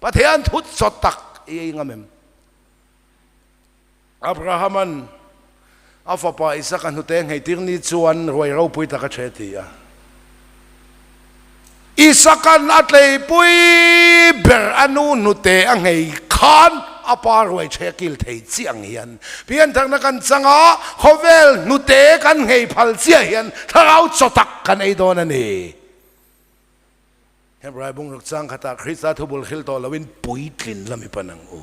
Pathian thut chaw tak i ei ngam em? Abrahaman a fapa Isaka hnute ngheitir ni chuan ruai ropui tak a ṭhe ti a. Isaka'n a tleipui ber a nu hnute a nghei khan a pa ruai ṭhe a kil thei chiah ang hian piantharna kan chang a, khawvel hnute kan nghei phal chiah hian thlarau chaw tak kan ei dawn a ni. Hebrai bungruk chang khatah Krista thubul hril tawh loin puitlin lam i pan ang u.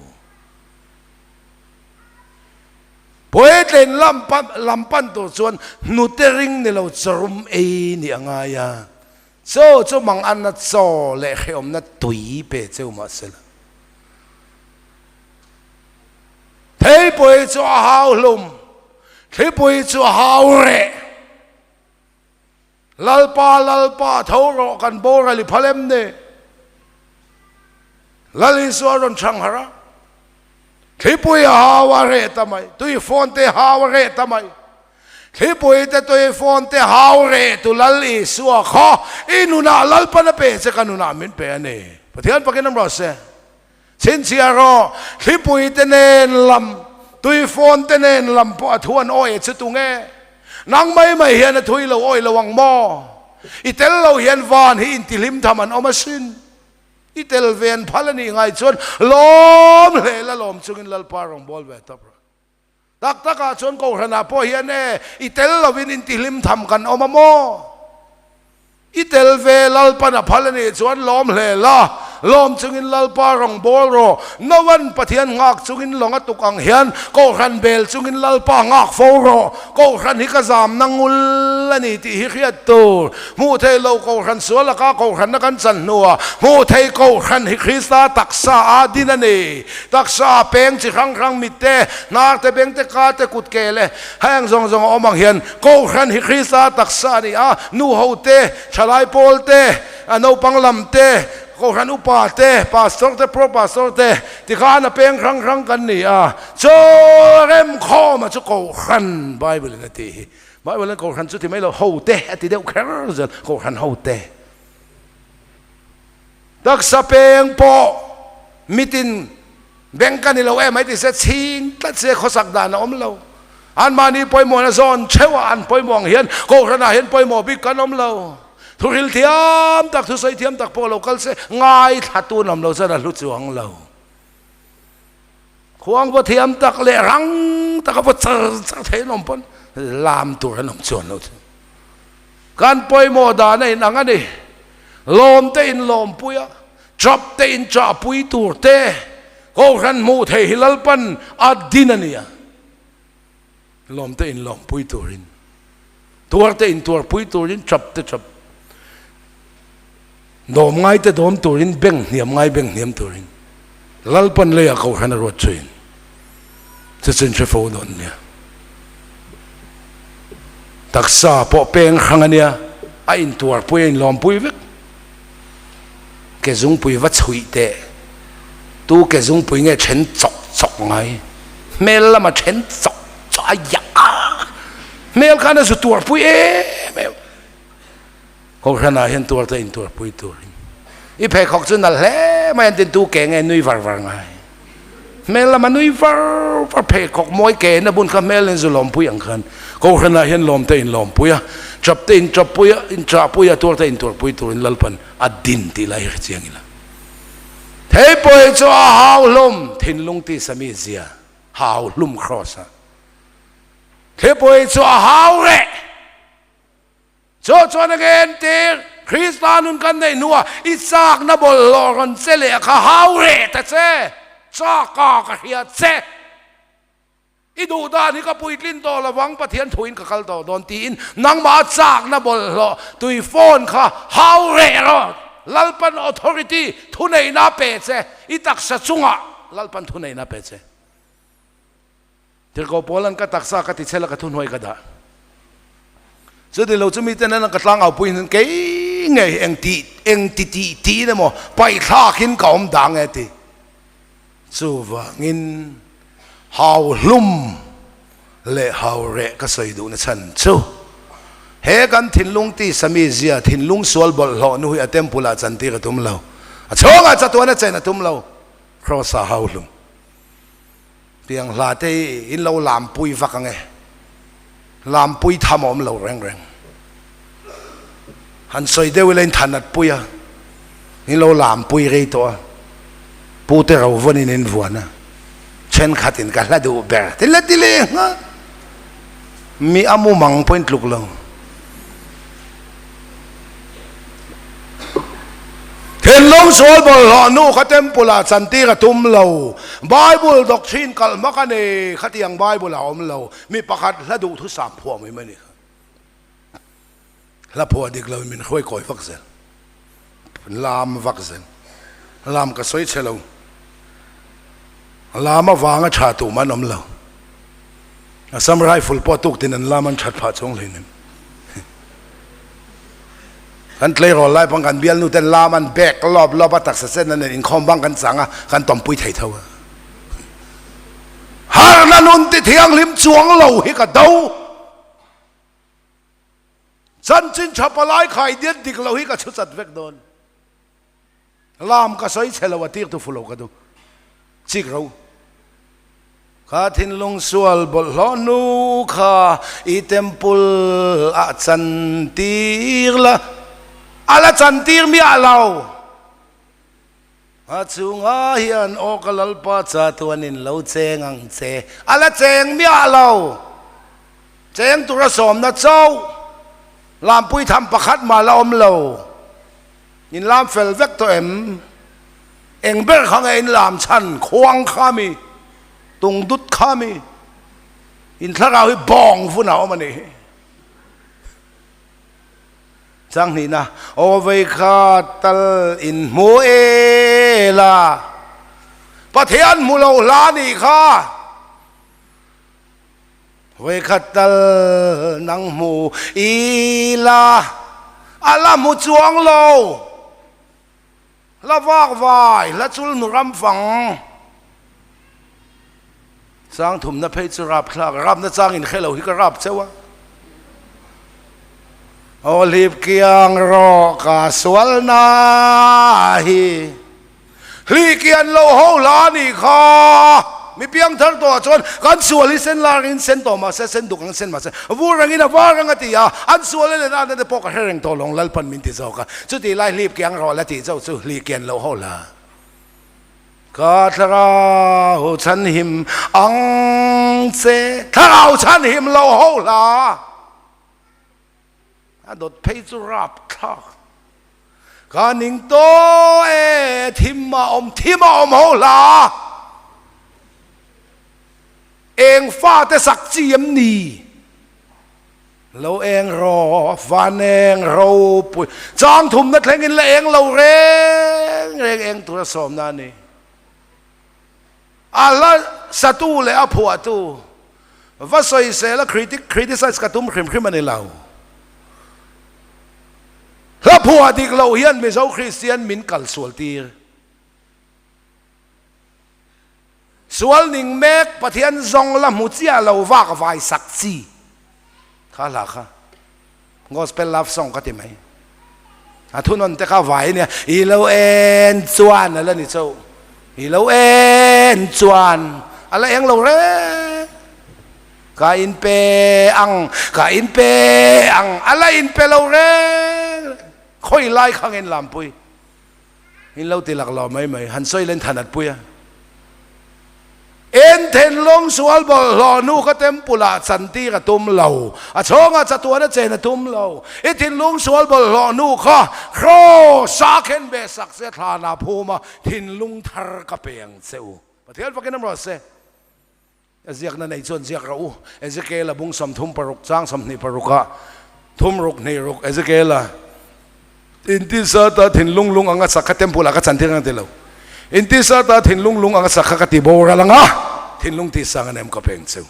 Puitlin lam pan lam pan tur chuan hnute ring ni lo chawrum ei nih a ngai a. Chaw chu mang anna chaw leh hrehawmna tui pe cheu mah sela. Theipui chu a hau hlum, thlipui chu a hau reh. Lalpa, Lalpa, tho rawh, kan boral i phal em ni? Lal Isua a rawn chhang harh a, Thlipui a hau a reh ta mai, tui fawn te hau a reh ta mai. Thlipui te tui fawn te hau reh tu Lal Isua kha i nunah Lalpan a pe che ka nunah min pe a ni. Pathian pakin awm rawh se. Chhinchhiah rawh, thlipui te nen lam, tui fawn te nen lam pawh a thu an awi chu tunge? Nang mai mai hian a thui lo awi lo ang maw? I tel lo hian van hi intihlim tham an awm asin. I tel ve an phal a nih ngai chuan lawm hle la lawm chungin Lalpa rawngbâwl ve tawp rawh. Tak takah chuan Kohhranah pawh hian e, i tel lovin intihlim tham kan awm a maw? I tel ve Lalpan a phal a nih chuan lawm hle la, lawm chungin Lalpa rawn bawl rawh. Noan Pathian nghak chungin lawng a tuk ang hian Kohhran bel chungin Lalpa nghak fo rawh. Kohhran hi ka zamna ngul a ni tih hi hriat tur. Hmuh theih loh Kohhran sual laka Kohhranna kan chan hnuah hmuh theih Kohhran hi Krista taksa a din a ni. Taksa peng chi hrang hrang mit te, hnar te, beng te, ka te, kut ke leh heng zawng zawng a awm ang hian Kohhran hi Krista taksa a ni a, nu ho te, thalai pawl te, naupang lam te, Kohhran upa te, pastor te, pro pastor te tikhan a peng hrang hrang kan ni a, chaw remkhawm a chu Kohhran Bible in a tih hi. Bible in Kohhran chu ti mai lo, ho te a ti deuh kher zel, Kohhran ho te. Taksa peng pawh mitin beng ka ni lo em ai ti se chhing tlat se khawsak dan a awm lo. Anmahni pawimawhna zawn theuhah an pawimawh ang hian Kohhranah hian pawimawh bik kan awm lo. Thuhril thiam tak, thusawi thiam tak pawh lo kal se ngaithla tun awm lo chuan a hlu chuang lo. Khuang vaw thiam tak leh rang taka vaw char char thei an awm pawn lam tur an awm chuan lo chu. Kan pawimawh dan a inang a ni. Lawm te in lawmpui a, chap te in chahpui tur te Kohhran hmuh theih hi Lalpan a din a nia. Lawm te in lawmpui turin, tuar te in tuarpui turin, chap te chap dawm ngai te dawm turin, beng hniam ngai beng hniam turin Lalpan leiah Kohhran a ruat thin. Chu chu in hre fo dawn nia. Taksa pawh peng hrang a nia, a intuarpui a inlawmpui vek. Ke zungpui va chhuih teh, tu ke zungpui nge then chawk chawk ngai, hmel lama then chawk chawk a ya a, hmel khan a zu tuarpui em em. Kohhranah hian tuar te intuarpui turin i pheikhawk chu nalh hle mai an tin tu ke nge nui var var ngai. Hmel lama nui var var pheikhawk mawi ke na bun kha hmel in zu lawmpui ang khan Kohhranah hian lawm te in lawmpui a, chap te in chapui a, in chahpui a, tuar te in tuarpui turin Lalpan a din tih lai hi hre chiang ila. Theipawi chu a hau hlum thinlung tisa mi zia hau hlum kraws a. Theipawi chu a hau reh. Chu chuan a ngentir, Krista nun kan neih hnuah i chakna bawlhhlawh rawn che leh kha hau reh ta che, chaka ka hria che. I duh dan hi ka puitlin tawh lovang, Pathian thuin ka kal tawh dawn tiin nangmah a chakna bawlhhlawh tui phone kha hau reh rawh. Lalpan authority, thuneihna a pe che, i taksa chungah Lalpan thuneihna a pe che. Tirhkoh Paula'n ka taksa ka tichhel a ka thuhnuai ka dah. Chuti lo chu miten an ka tlangau pui hian kei ngei eng tih eng ti tih tiin emaw paihthlakin ka awm dang e ti. Chuvangin hau hlum leh hau reh ka sawi duhna chhan chu he kan thinlung tisa mi zia thinlung sual bawlhhlawh nu hi a temple ah chantir a tum lo, a chhungah chatuan a chen a tum lo, Kraws ah hau hlum. Tiang hla te hi in lo lampui vak ang e. Lampui tham a awm lo reng reng. Han sawi deuh ila in than at pui a, in lo lampui rei tawh a, Pu te ro vawn in in vuan a, thenkhat in ka hla duh ber ti la ti leh nghal. Mi a mumang pawh in tluk lo. Thinlung sual bawlhhlawh nu kha temple ah chantir a tum lo. Bible doctrine kalh hmak a ni. Khatiang Bible ah a awm lo. Mi pakhat hla duh thusam phuah mai mai a ni kha. Hla phuah dik lo in min hruai kawi vak zel. Lam vak zel. Lam ka sawi chhe lo. Lam avanga tha tum an awm lo. Assam Rifle pawh tuk tin an lam an that phah chuang hlei nem. Kan tleirawl lai pawh kan bialnu ten lam an bek lawp lawp a taksa sen an inkhawm bang kan chang a kan tawmpui thei tho a. Harna nun ti thianghlim chuang lo hi ka do. Chanchin tha palai khai diat dik lo hi ka chhu chat vek dawn. Lam ka sawi chhe lo a tir tu fu lo ka duh. Chik ro. Kha thinlung sual bawlhhlawh nu kha i temple ah chan tir la. A la chan tir miah lo. A chungah hian aw ka Lalpa cha tuanin lo cheng ang che. A la cheng miah lo. Cheng tura sawmna chauh Lampui tham pakhat mah la awm lo. In lam fel vek tawh em? Eng ber kha nge in lam chhan? Khuang kha mi? Tung dut kha mi? In thlarau hi bawng vun a awm a nih hi. Changhnihna, Aw vei kha tal in hmu e la, Pathian hmu lo hla nih kha. Vei kha tal nang hmu i la, a la hmu chuang lo. Hla vak vai, hla chul hnu ram fang. Chang thumna phei chu rap thlak, rapna chang in hre lo hi ka rap cheu a. Aw hlip kiang rawh ka sual na hi. Hli kian lo ho hla a nih kha. Mi piang thar tawh ah chuan kan sual hi sen lar in sen tawh mahse sen duk ang sen mahse vur rang in a var ang a ti a, an sual a len a na te pawh ka hre reng tawh lawng Lalpan min ti zawk a. Chuti lai hlip kiang rawh la tih chauh chu hli kian lo ho hla. Ka thlarau chhanhim ang che thlarau chhanhim lo ho hla. A dawt phei chu rap thlak. Ka ning tawh e, thim a awm, thim a awm ho hla. Eng fate sak chi em ni? Lo eng rawh, van eng ropui. Chang thumna thlengin la eng lo reng reng eng tura sawmna a ni. A hla satu leh a phuahtu va sawisel a critic criticize ka tum hrim hrim a ni lo. Hla phuah dik loh hian Mizo Kristian min kal sual tir. Sual ning mek Pathian zawng la hmu chiah lo vak vai sak chi kha hla kha. Gospel love song ka ti mai. A thunawn te kha vai ania, i lo en chuan a la ni chauh. I lo en chuan a la eng lo reng. Ka in pe ang, ka in pe ang, a la in pe lo reng. Khawi lai kha nge in lampui? In lo ti lak lo mai mai, han sawi len than at pui a. En thinlung sual bawlhhlawh hnu kha temple ah chantir a tum lo, a chhawngah chatuan a chen a tum lo. I thinlung sual bawlhhlawh hnu kha kraws a khen ve sak che thlanah phum a, thinlung thar ka pe ang che u. Pathian fakin awm rawh se. A ziakna nei chuan ziak rawh u. Ezekiel-a bung 36 chang 26 ah thum ruk hnih ruk Ezekiel-a intisa ta thinlung lung anga sak kha temple ah ka chan tir ang ti lo. Intisa ta thinlung lung anga sak kha ka ti boral anga thinlung tisa ang a nem ka peng cheu.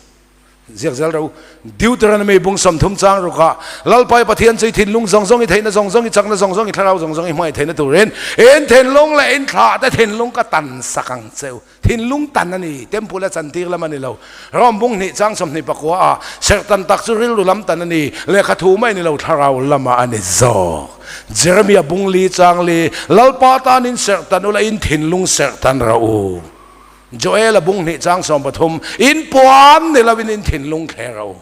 Ziak zel ro. Deuteronomy bung 30 chang rukah, Lalpa i Pathian chu i thinlung zawng zawng, i theihna zawng zawng, i chakna zawng zawng, i thlarau zawng zawng i hmangaih theihna turin in thinlung leh in thlah te thinlung ka tan sak ang che u. Thinlung tan a ni, temple a chantir lam a ni lo. Rom bung hnih chang 24 ah, Serhtan tak chu rilru lam tan a ni, lehkha thu mai ni lo thlarau lamah a ni zawk. Jeremia bung li chang li, Lalpa tanin serhtan ula in thinlung serhtan rawh u. Joel a bung hnih chang 13, In puan ni lovin in thinlung thler rawh u.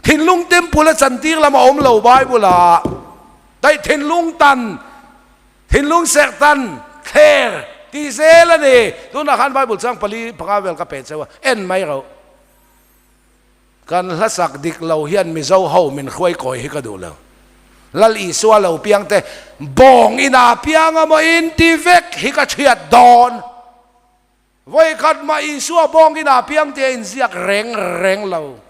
Thinlung temple a chantir lam a awm lo Bible ah. Daih thinlung tan, thinlung serhtan, thler tih zel a ni. Tunah khan Bible chang pali panga vel ka pe cheu a, en mai rawh. Kan hlasak dik lo hian Mizo ho min hruai kawi hi ka duh lo. Lal Isua lo piang te bawng ina piang a maw in ti vek hi ka thiat dawn. Vawikhat mah Isua bawng ina piang te a inziak reng reng lo.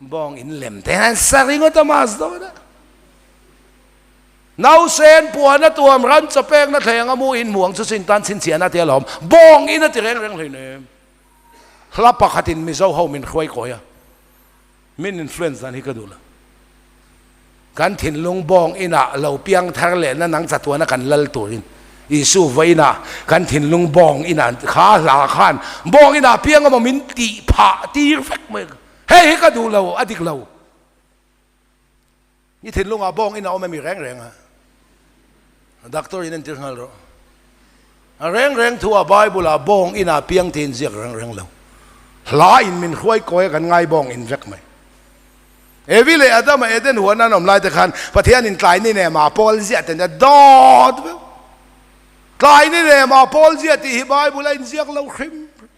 Bawng in lem te hian sa ringawt a mas dawn a. Nausen puan a tuam ran chaw pekna thleng a mu in muang chu chin tan chhinchhiahna te a lawm. Bawng in a ti reng reng hleinem. Hla pakhatin Mizo ho min hruai kawi a, min influence dan hi ka duh lo. Kan thinlung bawng inah lo piang thar lehna nang chatuana kan lal turin Isu vawiinah kan thinlung bawng inah kha hla khan bawng inah piang emaw min tih phah tir vek mai. Hei hi ka duh lo, a dik lo. I thinlungah bawng in a awm emi reng reng a? Doctor in entir nghal rawh. A reng reng thu ah Bible ah bawng in ah piang te in ziak reng reng lo. Hla in min hruai kawi a kan ngai bawng in vek mai. Evi leh Adama Eden huan an awm lai te khan Pathian in tlai ni nem ah pawl ziah te nia dawt vek. Tlai ni nem ah pawl ziah tih hi Bible a inziak lo hrim hrim.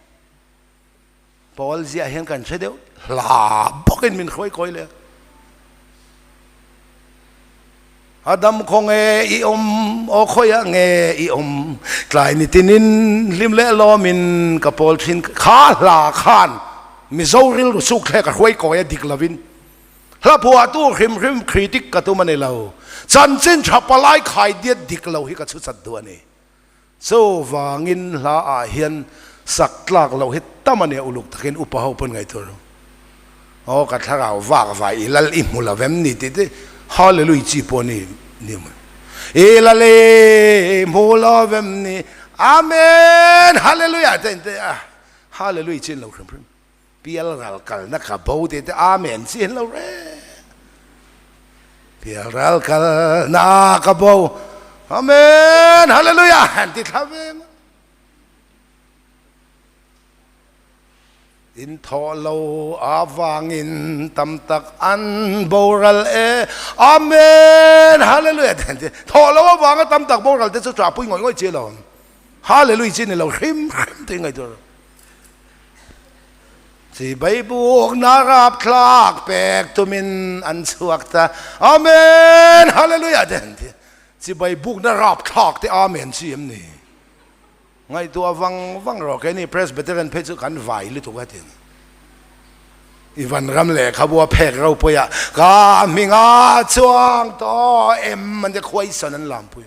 Paul ziah hian kan hre deuh hla bawkin min hruai kawi leh a. Adam khaw nge i awm, aw khawiah nge i awm, tlai ni tinin hlim leh lawmin ka pawl thin kha hla khan Mizo rilru suk thlek a hruai kawi a dik lovin hla phuahtu hrim hrim critic ka tum a ni lo, chanchin tha palai khai diat dik lo hi ka chhu chat duh a ni. Chuvangin hla ah hian sak tlak loh hi tam a nia uluk takin upa ho pawn ngaihtuah ru. Aw ka thlarau vak vai i lal i hmu lo vem ni tih te Hallelujah chi pawh ni ni mai. I lal i hmu lo vem ni Amen Hallelujah te in te a Hallelujah chi an lo hrim hrim. Pial ral kalna ka bo tih te Amen chi an lo reng. Pial ral kalna ka bo Amen Hallelujah han ti thla ve ngawt. In thawh lo avangin tam tak an boral e Amen Hallelujah te han ti. Thawh lo avanga tam tak boral te chu ṭahpui ngawih ngawih chi a lo awm. Hallelujah chi ni lo hrim hrim tih ngaihtuah. Chibai bukna rapthlak pek tumin an chhuak ta. Amen! Hallelujah! Te an ti. Chibai bukna rapthlak te Amen chi em ni? Ngaihtuah vang vang rawh. Keini Presbyterian phei chu kan vai lutuk a ti. I van ram lehkhabu a phek ropuiah ka hminga chuang tawh em an ti khuaisawn an lampui.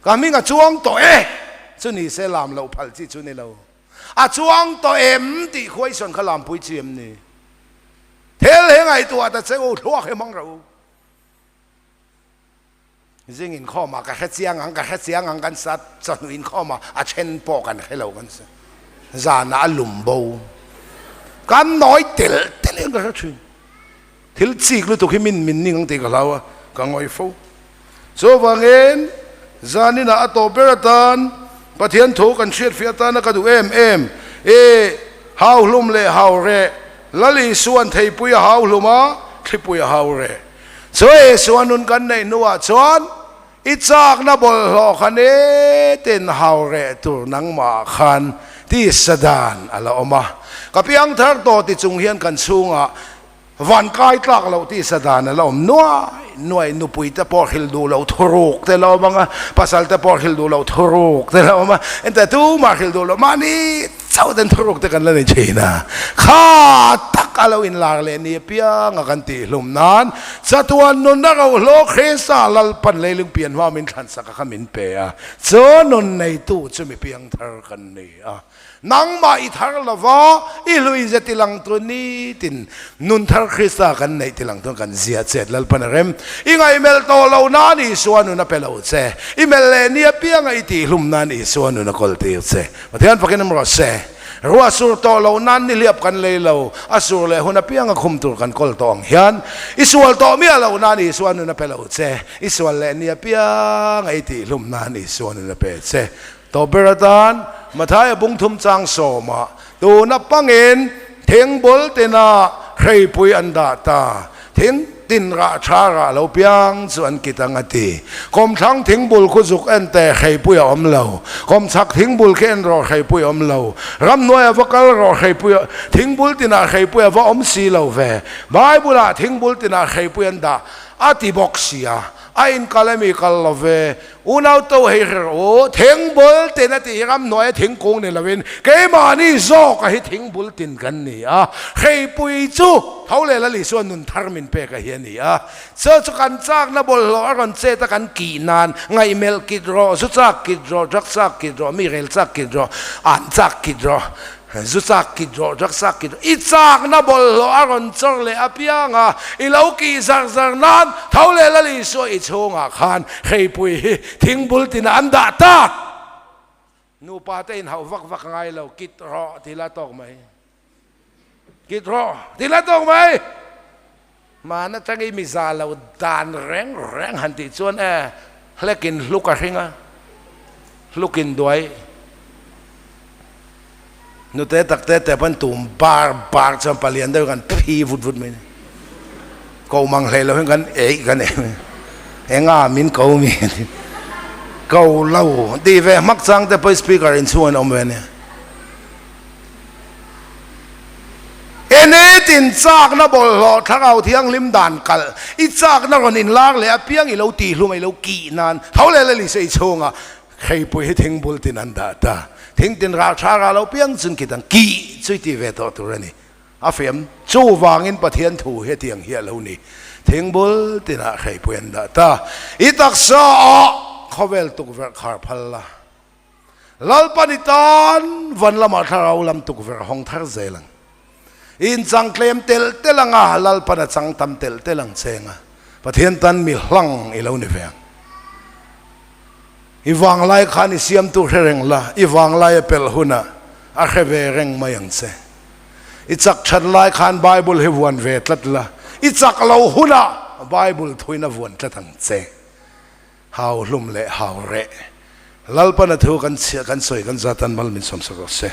Ka hminga chuang tawh e! Chu ni se lam loh phal chi chu ni lo. A chuang tawh em tih khuaisawn kha lampui chi em ni? Thil hi ngaihtuah ta che u, thluak hi hmang rawh u. Zing inkhawmah ka hre chiang ang, ka hre chiang ang kan sa, chawhnu inkhawmah a then pawh kan hre lo kan sa. Zanah a lum bo. Kan nawi telh telh in ka hre thin. Thil chik lutuk hi min min ning ang tih ka hlau a, ka ngawi fo. Chuvangin, zaninah a tawp ber atan Pathian thu kan hriatfiah atana ka duh em em. I hau hlum leh hau reh, Lal Isua'n theipui a hau hlum a, thlipui a hau reh. Chu Isua nun kan neih hnuah chuan i chakna bawlhhlawh kha nitin hau reh tur nangmah khan tisa dan a la awm a. Ka piangthar tawh ti chung hian kan chhungah Van kai tlak loh tisa dan a la awm nuai nuai, nupui te pawh hrilh duh loh thuruk te la awm ang a, pasal te pawh hrilh duh loh thuruk te la awm a, ente tumah hrilh duh loh mahni chauh ten thuruk te kan la nei thin a, kha tak a lo inlar leh ni apiang a kan tih hlum nan chatuan nunna rohlo Krista Lalpan leilung pian hma min thlansak a kha min pe a, chu nun neitu chu mi piangthar kan ni a. Nangmah i thar lova i hlui ze tilang tu nitin nun thar Krista kan neih tilang tuan kan zia chet Lalpan a rem. I ngaihmelh tawh lo nan Isua nun a pe lo che. I melh leh ni apianga i tihhlum nan Isua nun a kawl tir che. Pathian fakin awm rawh se. Ruah sur tawh lo nan nihliap kan lei lo, a sur leh hun apianga khum tur kan kawl tawh ang hian i sual tawh miah lo nan Isua nun a pe lo che. I sual leh ni apianga i tihhlum nan Isua nun a pe che. Tawp ber atan Mathaia bungthum chang sawmah tuna pangin thingbul tinah hreipui an dah ta. Thing tin rah tha rah lo piang chu an kit ang a ti. Kawmthlang thingbul khu zuk en teh hreipui a awm lo. Kawmchhak thingbul khi en rawh hreipui a awm lo. Ramhnuaia va kal rawh hreipui thingbul tinah hreipui a va awm si lo ve. Bible-ah thingbul tinah hreipui an dah a ti bawk sia. A inkal emi kal lo ve. Unau to hei hre rawh u, thingbul tin a tih hi ramhnuaia thingkung ni loin keimahni zawk a hi thingbul tin kan ni a, hreipui chu tho leh Lal Isua nun thar min pek a hi a ni a. Chu chu kan chakna bawlhhlawh a rawn chet a kan kih nan ngaihmelh kit rawh, zu chak kit rawh, drug chak kit rawh, mi rel chak kit rawh, an chak kit rawh. Zu chak kit rawh, drug chak kit rawh, i chakna bawlhhlawh a rawn chawr leh apiang a, i lo kih zar zar nan tho leh Lal Isua i chhungah khan hreipui hi thingbul tinah an dah ta. Nupa te inhauh vak vak ngai lo, kit rawh ti la tawk mai. Kit rawh ti la tawk mai. Hmaan atang i miza lo dan reng reng han tih chuan e hlekin hluk a hring a, hlukin duai nute tak te te pawn tum bar bar chuan palian deuh kan phi vut vut mai a ni. Ko mang hlei lo hian kan eih kan eih mai enga min ko mi ko lo tih ve hmak chang te pawh speaker inchhung an awm ve a nia. Enitin chakna bawlhhlawh thlarau thianghlim dan kalh i chakna rawn inlar leh apiang i lo tihhlum a i lo kih nan tho leh leh lise i chhunga hreipui hi thingbul tin an dah ta. Thing tin ral tha ral lo piang chun kit ang kih chu i ti ve tawh tur a ni. A fiam chuvangin Pathian thu hetiang hi a lo ni. Thingbul tinah hreipui an dah ta. I taksa ah khawvel tukverh khar phal la. Lalpan i tan van lamah thlarau lam tukverh hawng thar zel ang. I inchang tlem telh telh ang a, Lalpan a chang tam telh telh ang che ang a, Pathian tan mi hlang i lo ni ve ang. I vanglai khan i siamtu hre reng la, i vanglai a pelh hunah a hre ve reng mai ang che. I chak that lai khan Bible hi vuan ve tlat la, i chak lo hunah Bible thuin a vuan tlat ang che. Hau hlum leh hau reh. Lalpan a thu kan chhiah kan sawi kan zat an mal min sawmsak rawh se.